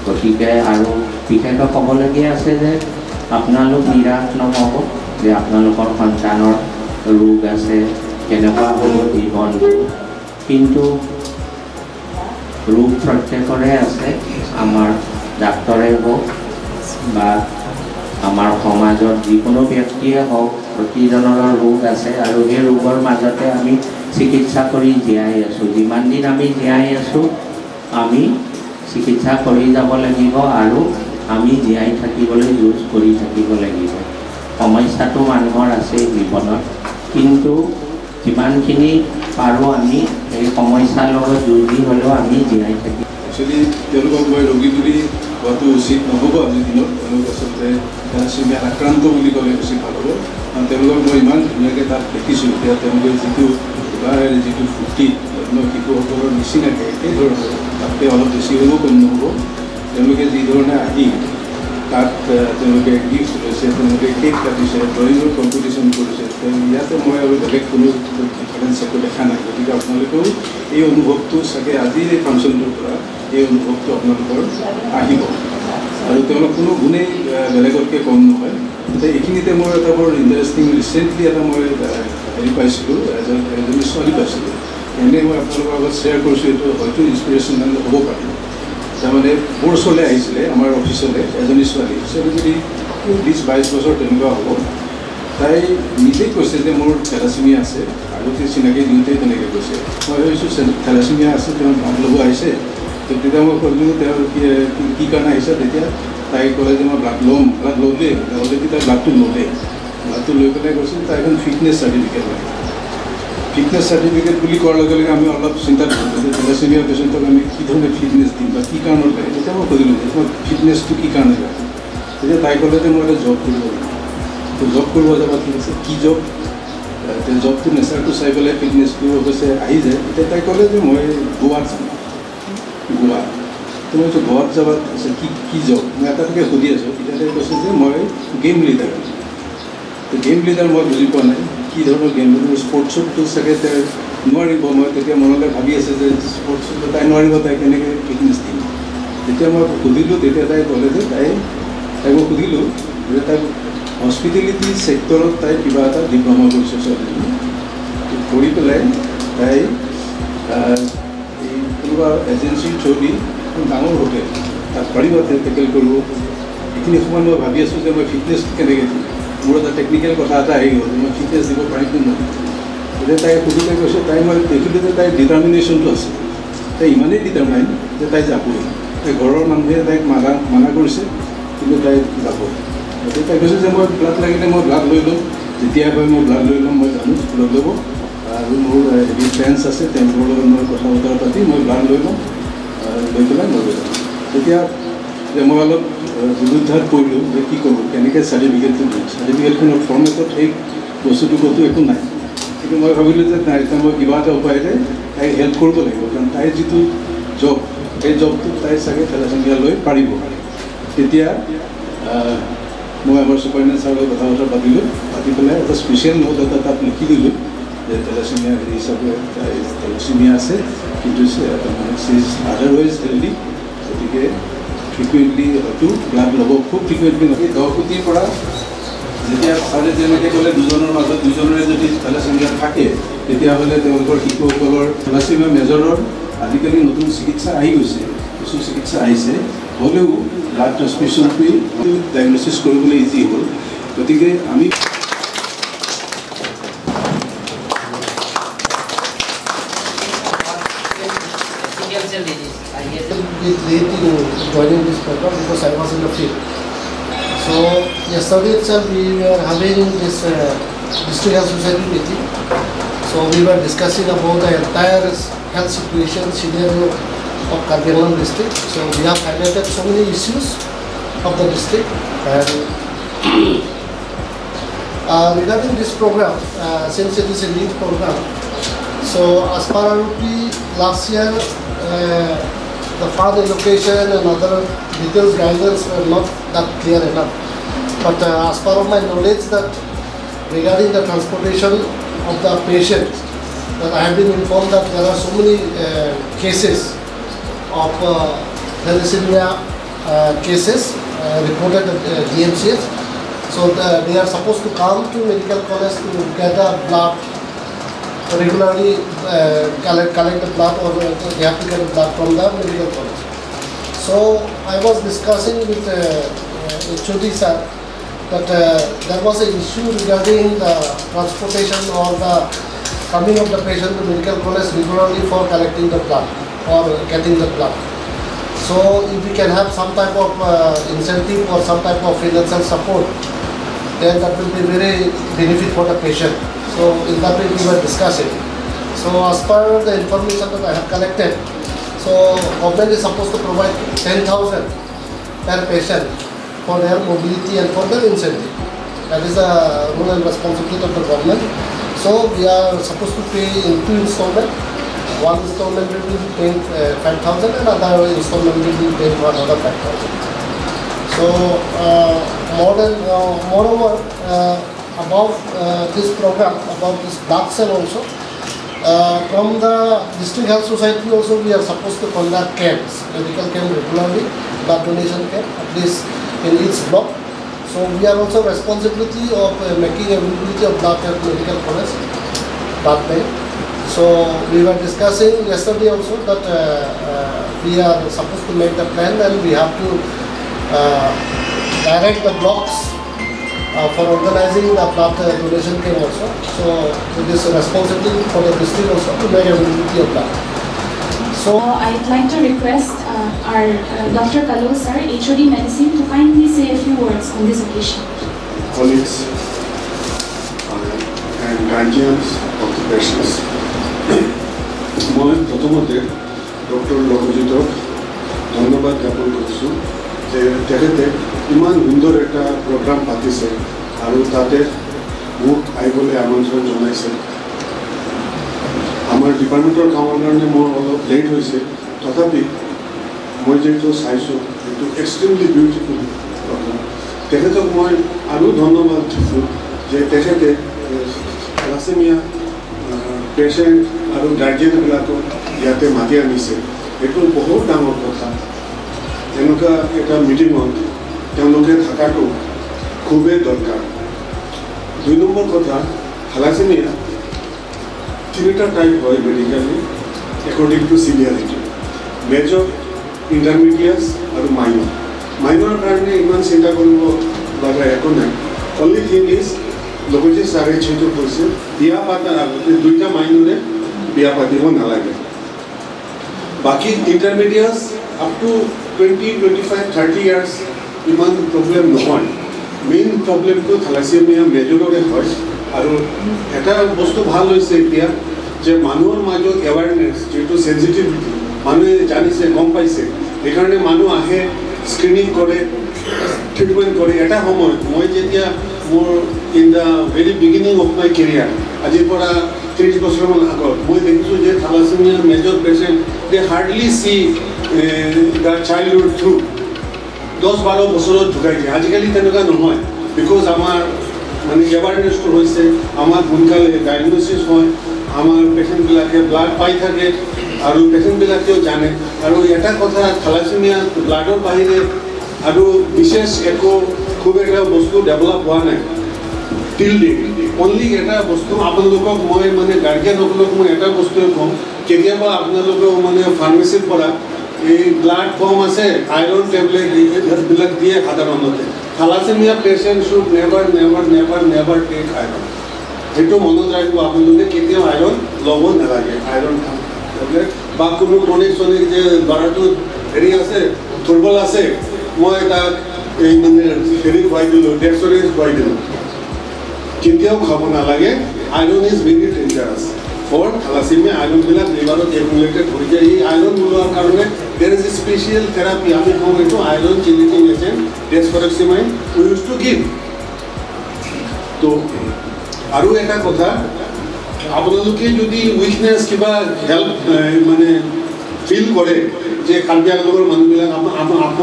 S7: গতিকে আৰু বিশেষকৈ ক'বলগীয়া আছে যে আপোনালোক নিৰাশ নহ'ব যে আপোনালোকৰ সন্তানৰ ৰোগ আছে, কেনেকুৱা হ'ব জীৱনটো। কিন্তু ৰোগ প্ৰত্যেকৰে আছে, আমাৰ ডাক্তৰে হওক বা আমাৰ সমাজত যিকোনো ব্যক্তিয়ে হওক, প্ৰতিজনৰে ৰোগ আছে আৰু সেই ৰোগৰ মাজতে আমি চিকিৎসা কৰি জীয়াই আছোঁ। যিমান দিন আমি জীয়াই আছোঁ আমি চিকিৎসা কৰি যাব লাগিব আৰু আমি জীয়াই থাকিবলৈ যুঁজ কৰি থাকিব লাগিব। সমস্যাটো মানুহৰ আছে জীৱনত, কিন্তু যিমানখিনি পাৰোঁ আমি এই সমস্যাৰ লগত যুঁজি হ'লেও আমি জীয়াই থাকিম।
S8: একচুৱেলি তেওঁলোকক মই ৰোগী বুলি কোৱাটো উচিত নহ'ব আজিৰ দিনত। তেওঁলোক আচলতে থেলাছেমিয়াত আক্ৰান্ত বুলি ক'লে বেছি ভাল হ'ব। কাৰণ তেওঁলোকক মই ইমান ধুনীয়াকৈ তাত দেখিছোঁ। এতিয়া তেওঁলোকে যিটো উদাহেৰে, যিটো ফূৰ্তি, অন্য শিশুসকলৰ নিচিনাকৈ একেই ধৰণৰ, তাতকৈ অলপ বেছি হ'লেও কম নহ'ব, তেওঁলোকে যিধৰণে আহি তাত তেওঁলোকে গিফ্ট লৈছে, তেওঁলোকে কেক কাটিছে, ড্ৰয়িঙৰ কম্পিটিশ্যন কৰিছে, ইয়াতে মই আৰু বেলেগ কোনো ডিফাৰেঞ্চ একো দেখা নাই। গতিকে আপোনালোকেও এই অনুভৱটো চাগে আজিৰ এই ফাংচনটোৰ পৰা এই অনুভৱটো আপোনালোকৰ আহিব। আৰু তেওঁলোক কোনো গুণেই বেলেগতকৈ কম নহয়। এতিয়া এইখিনিতে মোৰ এটা বৰ ইণ্টাৰেষ্টিং ৰিচেণ্টলি এটা মই হেৰি পাইছিলোঁ, এজনী ছোৱালী পাইছিলোঁ। এনেই মই আপোনালোকৰ আগত শ্বেয়াৰ কৰিছোঁ, এইটো হয়তো ইনস্পিৰেশ্যনেল হ'ব পাৰে। তাৰমানে মোৰ ওচৰলৈ আহিছিলে, আমাৰ অফিচলৈ এজনী ছোৱালী, ছোৱালীজনী 20-22 বছৰ তেনেকুৱা হ'ব। তাই নিজেই কৈছে যে মোৰ থেলাছেমিয়া আছে। আগতে চিনাকি দিওঁতেই তেনেকৈ কৈছে। মই ভাবিছোঁ থেলাছেমিয়া আছে, তেওঁ ব্লাড ল'ব আহিছে। তো তেতিয়া মই ক'লোঁ তেওঁ কি কাৰণে আহিছে, তেতিয়া তাই ক'লে যে মই ব্লাড ল'ম। ব্লাড ল'লেই, অলৰেডি তাই ব্লাডটো ল'লে। ব্লাডটো লৈ পেলাই কৈছে তাই এখন ফিটনেছ চাৰ্টিফিকেট লাগে। ফিটনেছ চাৰ্টিফিকেট বুলি কোৱাৰ লগে লগে আমি অলপ চিন্তাত পৰিলোঁ যে থেলাছেমিয়া পেচেণ্টক আমি কি ধৰণে ফিটনেছ দিম বা কি কাৰণত লাগে। তেতিয়া মই সুধিলোঁ যে তোমাক ফিটনেছটো কি কাৰণে লাগে। তেতিয়া তাই ক'লে যে মই এটা জব কৰিব লাগিব। তো জব কৰিব যাবা, ঠিক আছে, কি জব? জবটো নেচাৰটো চাই পেলাই ফিটনেছটো অৱশ্যে আহি যায়। তেতিয়া তাই ক'লে যে মই গোৱাত যাম, গোৱা। তো মই কৈছোঁ গোৱাত যাবা, কি কি জব? মই এটাটোকে সুধি আছোঁ। তেতিয়া তাই কৈছে যে মই গেম লিডাৰ। তো গেম লিডাৰ মই বুজি পোৱা নাই কি ধৰণৰ গেম লিডাৰ। স্পৰ্টছততো চাগে তাই নোৱাৰিব। মই তেতিয়া মনলৈ ভাবি আছে যে স্পৰ্টছততো তাই নোৱাৰিব, তাই কেনেকৈ ফিটনেছ দিম। তেতিয়া মই সুধিলোঁ, তেতিয়া তাই ক'লে যে তাই মই সুধিলোঁ যে তাই হস্পিটেলিটি ছেক্টৰত তাই কিবা এটা ডিপ্ল'মা কৰিছে ছোৱালীজনী। কৰি পেলাই তাই এই কোনোবা এজেঞ্চিৰ থ্ৰু দি ডাঙৰ হোটেল তাত পাৰিব টেকেল কৰিব। এইখিনি সময়ত মই ভাবি আছোঁ যে মই ফিটনেছটো কেনেকৈ দিম। মোৰ এটা টেকনিকেল কথা এটা আহি গ'ল, মই ফিটনেছ দিব পাৰিম নে নোৱাৰিম। তেতিয়া তাই সুধোঁতে কৈছে, তাই মই দেখিলোঁ যে তাইৰ ডিটাৰমিনেশ্যনটো আছে। তাই ইমানেই ডিটাৰমাইন যে তাই যাবই। তাই ঘৰৰ মানুহে তাইক মানা কৰিছে, কিন্তু তাই যাবই। গতিকে তাই কৈছে যে মই ব্লাড লাগিলে মই ব্লাড লৈ ল'ম, যেতিয়া হয় মই ব্লাড লৈ ল'ম, মই জানো ব্লাড ল'ব। আৰু মোৰ হেৰি ফ্ৰেণ্ডছ আছে, তেওঁলোকৰ লগত মই কথা বতৰা পাতি মই ব্লাড লৈ ল'ম, লৈ পেলাই মই লৈ যাম। তেতিয়া যে মই অলপ দুৰ্বিধাত পৰিলোঁ যে কি কৰোঁ, কেনেকৈ চাৰ্টিফিকেটটো দিওঁ। চাৰ্টিফিকেটখনৰ ফৰ্মেটত সেই বস্তুটো ক'তো একো নাই। কিন্তু মই ভাবিলোঁ যে নাই, এতিয়া মই কিবা এটা উপায়েৰে তাইক হেল্প কৰিব লাগিব। কাৰণ তাইৰ যিটো জব, সেই জবটোত তাই চাগে থেলাছেমিয়া লৈ পাৰিব। তেতিয়া মই আমাৰ ছুপাৰিণ্টেণ্ডেণ্ট ছাৰৰ লগত কথা বতৰা পাতিলোঁ। পাতি পেলাই এটা স্পেচিয়েল নোট এটা তাত লিখি দিলোঁ যে থেলাছেমিয়া হেৰি হিচাপে তাই থেলাছেমিয়া আছে, কিন্তু মানে শ্বি is otherwise healthy. গতিকে ফ্ৰিকুৱেণ্টলি হয়তো ব্লাড ল'ব, খুব ফ্ৰিকুৱেণ্টলি নহয়। 10 কোটিৰ পৰা যেতিয়া ছাৰে যেনেকৈ ক'লে দুজনৰ মাজত দুজনৰে যদি থেলাছেমিয়া থাকে, তেতিয়াহ'লে তেওঁলোকৰ শিশুসকলৰ থেলাছেমিয়া মেজৰৰ আজিকালি নতুন চিকিৎসা আহি গৈছে, কিছু চিকিৎসা আহিছে, হ'লেও ব্লাড ট্ৰান্সমিশ্যনটোৱেই ডায়েগন'চিছ কৰিবলৈ ইজি হ'ল। গতিকে আমি
S9: late in joining this program because I was in the field. So yesterday itself we were having this district health society meeting. So we were discussing about the entire health situation scenario of Karbi Anglong district. So we have highlighted so many issues of the district. And regarding this program, since it is a new program, so as per RP last year, the fund allocation and other details guidance were not that clear enough. But as per of my knowledge that regarding the transportation of the patients, that I have been informed that there are so many cases of thalassemia cases reported at DMCH. So they are supposed to come to medical college to get the blood regularly, collect the blood, or they have to get blood from the medical college. So I was discussing with HOD sir that there was an issue regarding the transportation or the coming of the patient to medical college regularly for collecting the blood or getting the blood. So if we can have some type of incentive or some type of financial support, then that will be very benefit for the patient. So in that way we were discussing. So as per the information that I have collected, so government is supposed to provide 10,000 per patient for their mobility and for their incentive. That is the role and responsibility of the government. So we are supposed to pay in 2 installments. One installment will be paying 5,000 and other installment will be paying for another 5,000. So moreover, about this program, about this blood cell also, from the district health society also we are supposed to conduct camps, medical camp regularly, blood donation camp, at least in each block. So we are also responsibility of making availability of blood at medical college, blood bank. So we were discussing yesterday also that we are supposed to make the plan and we have to direct the blocks for organizing the blood donation camp also. So it is a responsibility for the district also to make availability of blood. So
S5: I'd like to request our Dr. Kalo sir, HOD Medicine, to kindly say a few words on this occasion.
S10: Colleagues and guardians of the patients, মই প্ৰথমতে ডক্টৰ লঘুজিতক ধন্যবাদ জ্ঞাপন কৰিছোঁ যে তেখেতে ইমান সুন্দৰ এটা প্ৰগ্ৰাম পাতিছে আৰু তাতে মোক আহিবলৈ আমন্ত্ৰণ জনাইছে। আমাৰ ডিপাৰ্টমেণ্টৰ কামৰ কাৰণে মোৰ অলপ লেট হৈছে, তথাপি মই যিটো চাইছোঁ সেইটো এক্সট্ৰিমলি বিউটিফুল প্ৰগ্ৰাম। তেখেতক মই আৰু ধন্যবাদ দিছোঁ যে তেখেতে থেলাছেমিয়া পেচেণ্ট আৰু গাৰ্জিয়ানবিলাকক ইয়াতে মাতি আনিছে। এইটো বহুত ডাঙৰ কথা। এনেকুৱা এটা মিটিঙত তেওঁলোকে থকাটো খুবেই দৰকাৰ। 2 নম্বৰ কথা, থেলাছেমিয়া 3টা টাইপ হয় medically according to severity, major, intermediate আৰু মাইনৰ। মাইনৰ কাৰণে ইমান চিন্তা কৰিব লগা একো নাই। অনলি থিং is লগতে ছাৰে যিটো কৈছে, বিয়া পাতাৰ আগতে 2টা মাইনৰে বিয়া পাতিব নালাগে। বাকী intermediate up to 20, 25, 30 years ইমান প্ৰব্লেম নহয়। মেইন প্ৰব্লেমটো থেলাছেমিয়া মেজৰৰে হয়। আৰু এটা বস্তু ভাল হৈছে এতিয়া যে মানুহৰ মাজত এৱাৰনেছ, যিটো চেঞ্চিটিভিটি, মানুহে জানিছে, গম পাইছে, সেইকাৰণে মানুহ আহে, স্ক্ৰিনিং কৰে, ট্ৰিটমেণ্ট কৰে। এটা সময়ত মই যেতিয়া মোৰ in the very beginning of my career, আজিৰ পৰা 30 বছৰমান আগত মই দেখিছোঁ যে thalassemia major patient they hardly see the childhood through 10-12 বছৰত ঢুকাই যায়। আজিকালি তেনেকুৱা নহয়, because আমাৰ মানে এৱাৰনেছটো হৈছে, আমাৰ সোনকালে ডায়েগন'চিছ হয়, আমাৰ পেচেণ্টবিলাকে ব্লাড পাই থাকে, আৰু পেচেণ্টবিলাকেও জানে। আৰু এটা কথা, থেলাছেমিয়া ব্লাডৰ বাহিৰে আৰু বিশেষ একো খুব এটা বস্তু ডেভেলপ হোৱা নাই টিল ডেট। অনলি এটা বস্তু আপোনালোকক মই মানে গাৰ্জিয়ানসকলক মই এটা বস্তুৱে ক'ম, কেতিয়াবা আপোনালোকেও মানে ফাৰ্মাচীৰ পৰা এই ব্লাড কম আছে আইৰণ টেবলেট এইবিলাক দিয়ে সাধাৰণতে। Thalassemia patient should never never never never take iron. সেইটো মনত ৰাখিব আপোনালোকে, কেতিয়াও আইৰণ ল'ব নালাগে। আইৰণ টেবলেট বা কোনো টনিক চনিক যে ল'ৰাটো হেৰি আছে দুৰ্বল আছে, মই তাক এই মানে হেৰি খুৱাই দিলোঁ, ডেক্সৰেজ খুৱাই দিলোঁ, কেতিয়াও খাব নালাগে। Iron is very dangerous for thalassemia. আইৰণবিলাক লিভাৰত একুমুলেটেড হৈ যায়। এই আইৰণ ওলোৱাৰ কাৰণে there is a special therapy, আমি কওঁ এইটো iron chelating agent desferrioxamine we use to give. তো আৰু এটা কথা, আপোনালোকে যদি উইকনেছ কিবা হেল্প মানে ফিল কৰে যে কাৰ্বি আংলঙৰ মানুহবিলাক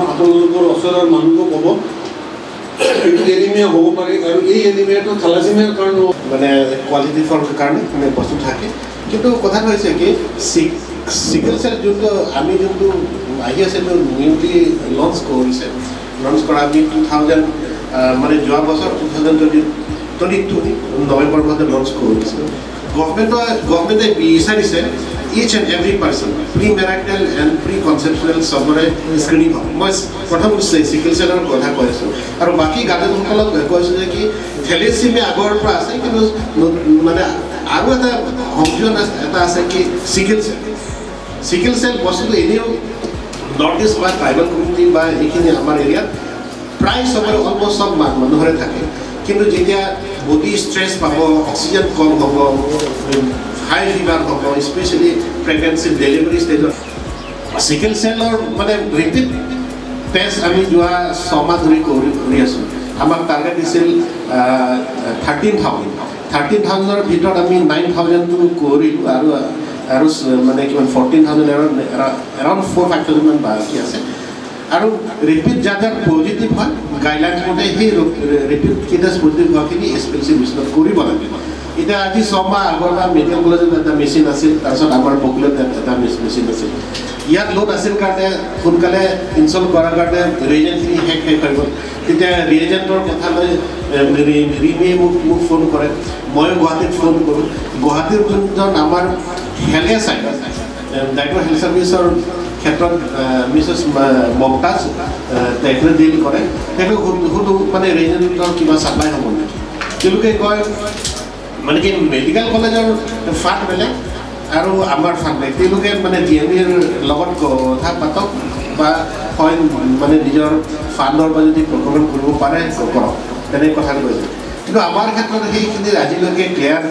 S10: আপোনালোকৰ ওচৰৰ মানুহকো ক'ব এইটো এনিমিয়া হ'ব পাৰে। আৰু এই এনিমিয়াটো থেলাছেমিয়াৰ কাৰণে
S11: মানে কোৱালিটিৰ কাৰণে মানে বস্তু থাকে। কিন্তু কথাটো হৈছে কি, চিকেল চেল যোনটো আমি যোনটো আহি আছে, এইটো নিউলি লঞ্চ কৰিছে, লঞ্চ কৰা আমি 2000 মানে যোৱা বছৰ 2022 নৱেম্বৰ মাহতে লঞ্চ কৰিছে। গভমেণ্টে বিচাৰিছে each and every person pre marital and pre conceptional চবৰে স্ক্ৰিনিং হ'ব। মই প্ৰথম চিকেল চেলৰ কথা কৈ আছোঁ আৰু বাকী গাৰ্জেনসকলক কৈছোঁ যে কি থেলেচিমিয়া আগৰ পৰা আছে, কিন্তু মানে আৰু এটা সংযোজন এটা আছে কি চিকেল চেল। চিকেল চেল বস্তুটো এনেও নৰ্থ ইষ্ট বা ট্ৰাইবেল কমিউনিটি বা এইখিনি আমাৰ এৰিয়াত প্ৰায় চবৰে অলমষ্ট চব মানুহৰে থাকে। কিন্তু যেতিয়া বডি ষ্ট্ৰেছ পাব, অক্সিজেন কম হ'ব, হাই ফিভাৰ হ'ব, স্পেচিয়েলি প্ৰেগনেঞ্চি ডেলিভাৰী ষ্টেজত চিকেল চেলৰ মানে ৰিপিট টেষ্ট আমি যোৱা 6 মাহ ধৰি কৰি আছোঁ। আমাক টাৰ্গেট দিছিল 13,000, 13,000ৰ ভিতৰত আমি 9,000টো কৰিলোঁ আৰু আৰু মানে কিমান 14,000, এৰাউণ্ড 4-5 থাউজেণ্ডমান বাকী আছে। আৰু ৰিপিট যাৰ যাৰ পজিটিভ হয়, গাইডলাইনছ মতে সেই ৰিপিট কেছ পজিটিভ হোৱাখিনি এছ পি এল চি মেচিনত কৰিব লাগিব। এতিয়া আজি 6 মাহ আগৰ পৰা মেডিকেল কলেজত এটা মেচিন আছিল, তাৰপিছত আমাৰ বকুলত এটা মেচিন আছিল। ইয়াত লোড আছিল কাৰণে সোনকালে ইনষ্টল কৰাৰ কাৰণে ৰিয়েজেণ্টখিনি শেষ শেষ হৈ গ'ল। তেতিয়া ৰিয়েজেণ্টৰ কথা লৈ ৰিমিয়ে মোক ফোন কৰে, ময়ো গুৱাহাটীত ফোন কৰোঁ। গুৱাহাটীৰ যোনজন আমাৰ হেল্থ চাইড ডাইৰেক্টৰ হেল্থ ছাৰ্ভিচৰ ক্ষেত্ৰত মিছেছ মমতাজ, তেখেতে ডিল কৰে। তেখেতক সুধোঁ মানে ৰিয়েজেণ্টৰ কিবা ছাপ্লাই হ'ব নেকি। তেওঁলোকে কয় মানে কি মেডিকেল কলেজৰ ফাণ্ড বেলেগ আৰু আমাৰ ফাণ্ড বেলেগ। তেওঁলোকে মানে ডি এম ইৰ লগত কথা পাতক বা হয় মানে নিজৰ ফাণ্ডৰ পৰা যদি প্ৰকৰণ কৰিব পাৰে কৰক, তেনে কথা কৈছে। কিন্তু আমাৰ ক্ষেত্ৰত সেইখিনি আজিলৈকে ক্লিয়াৰ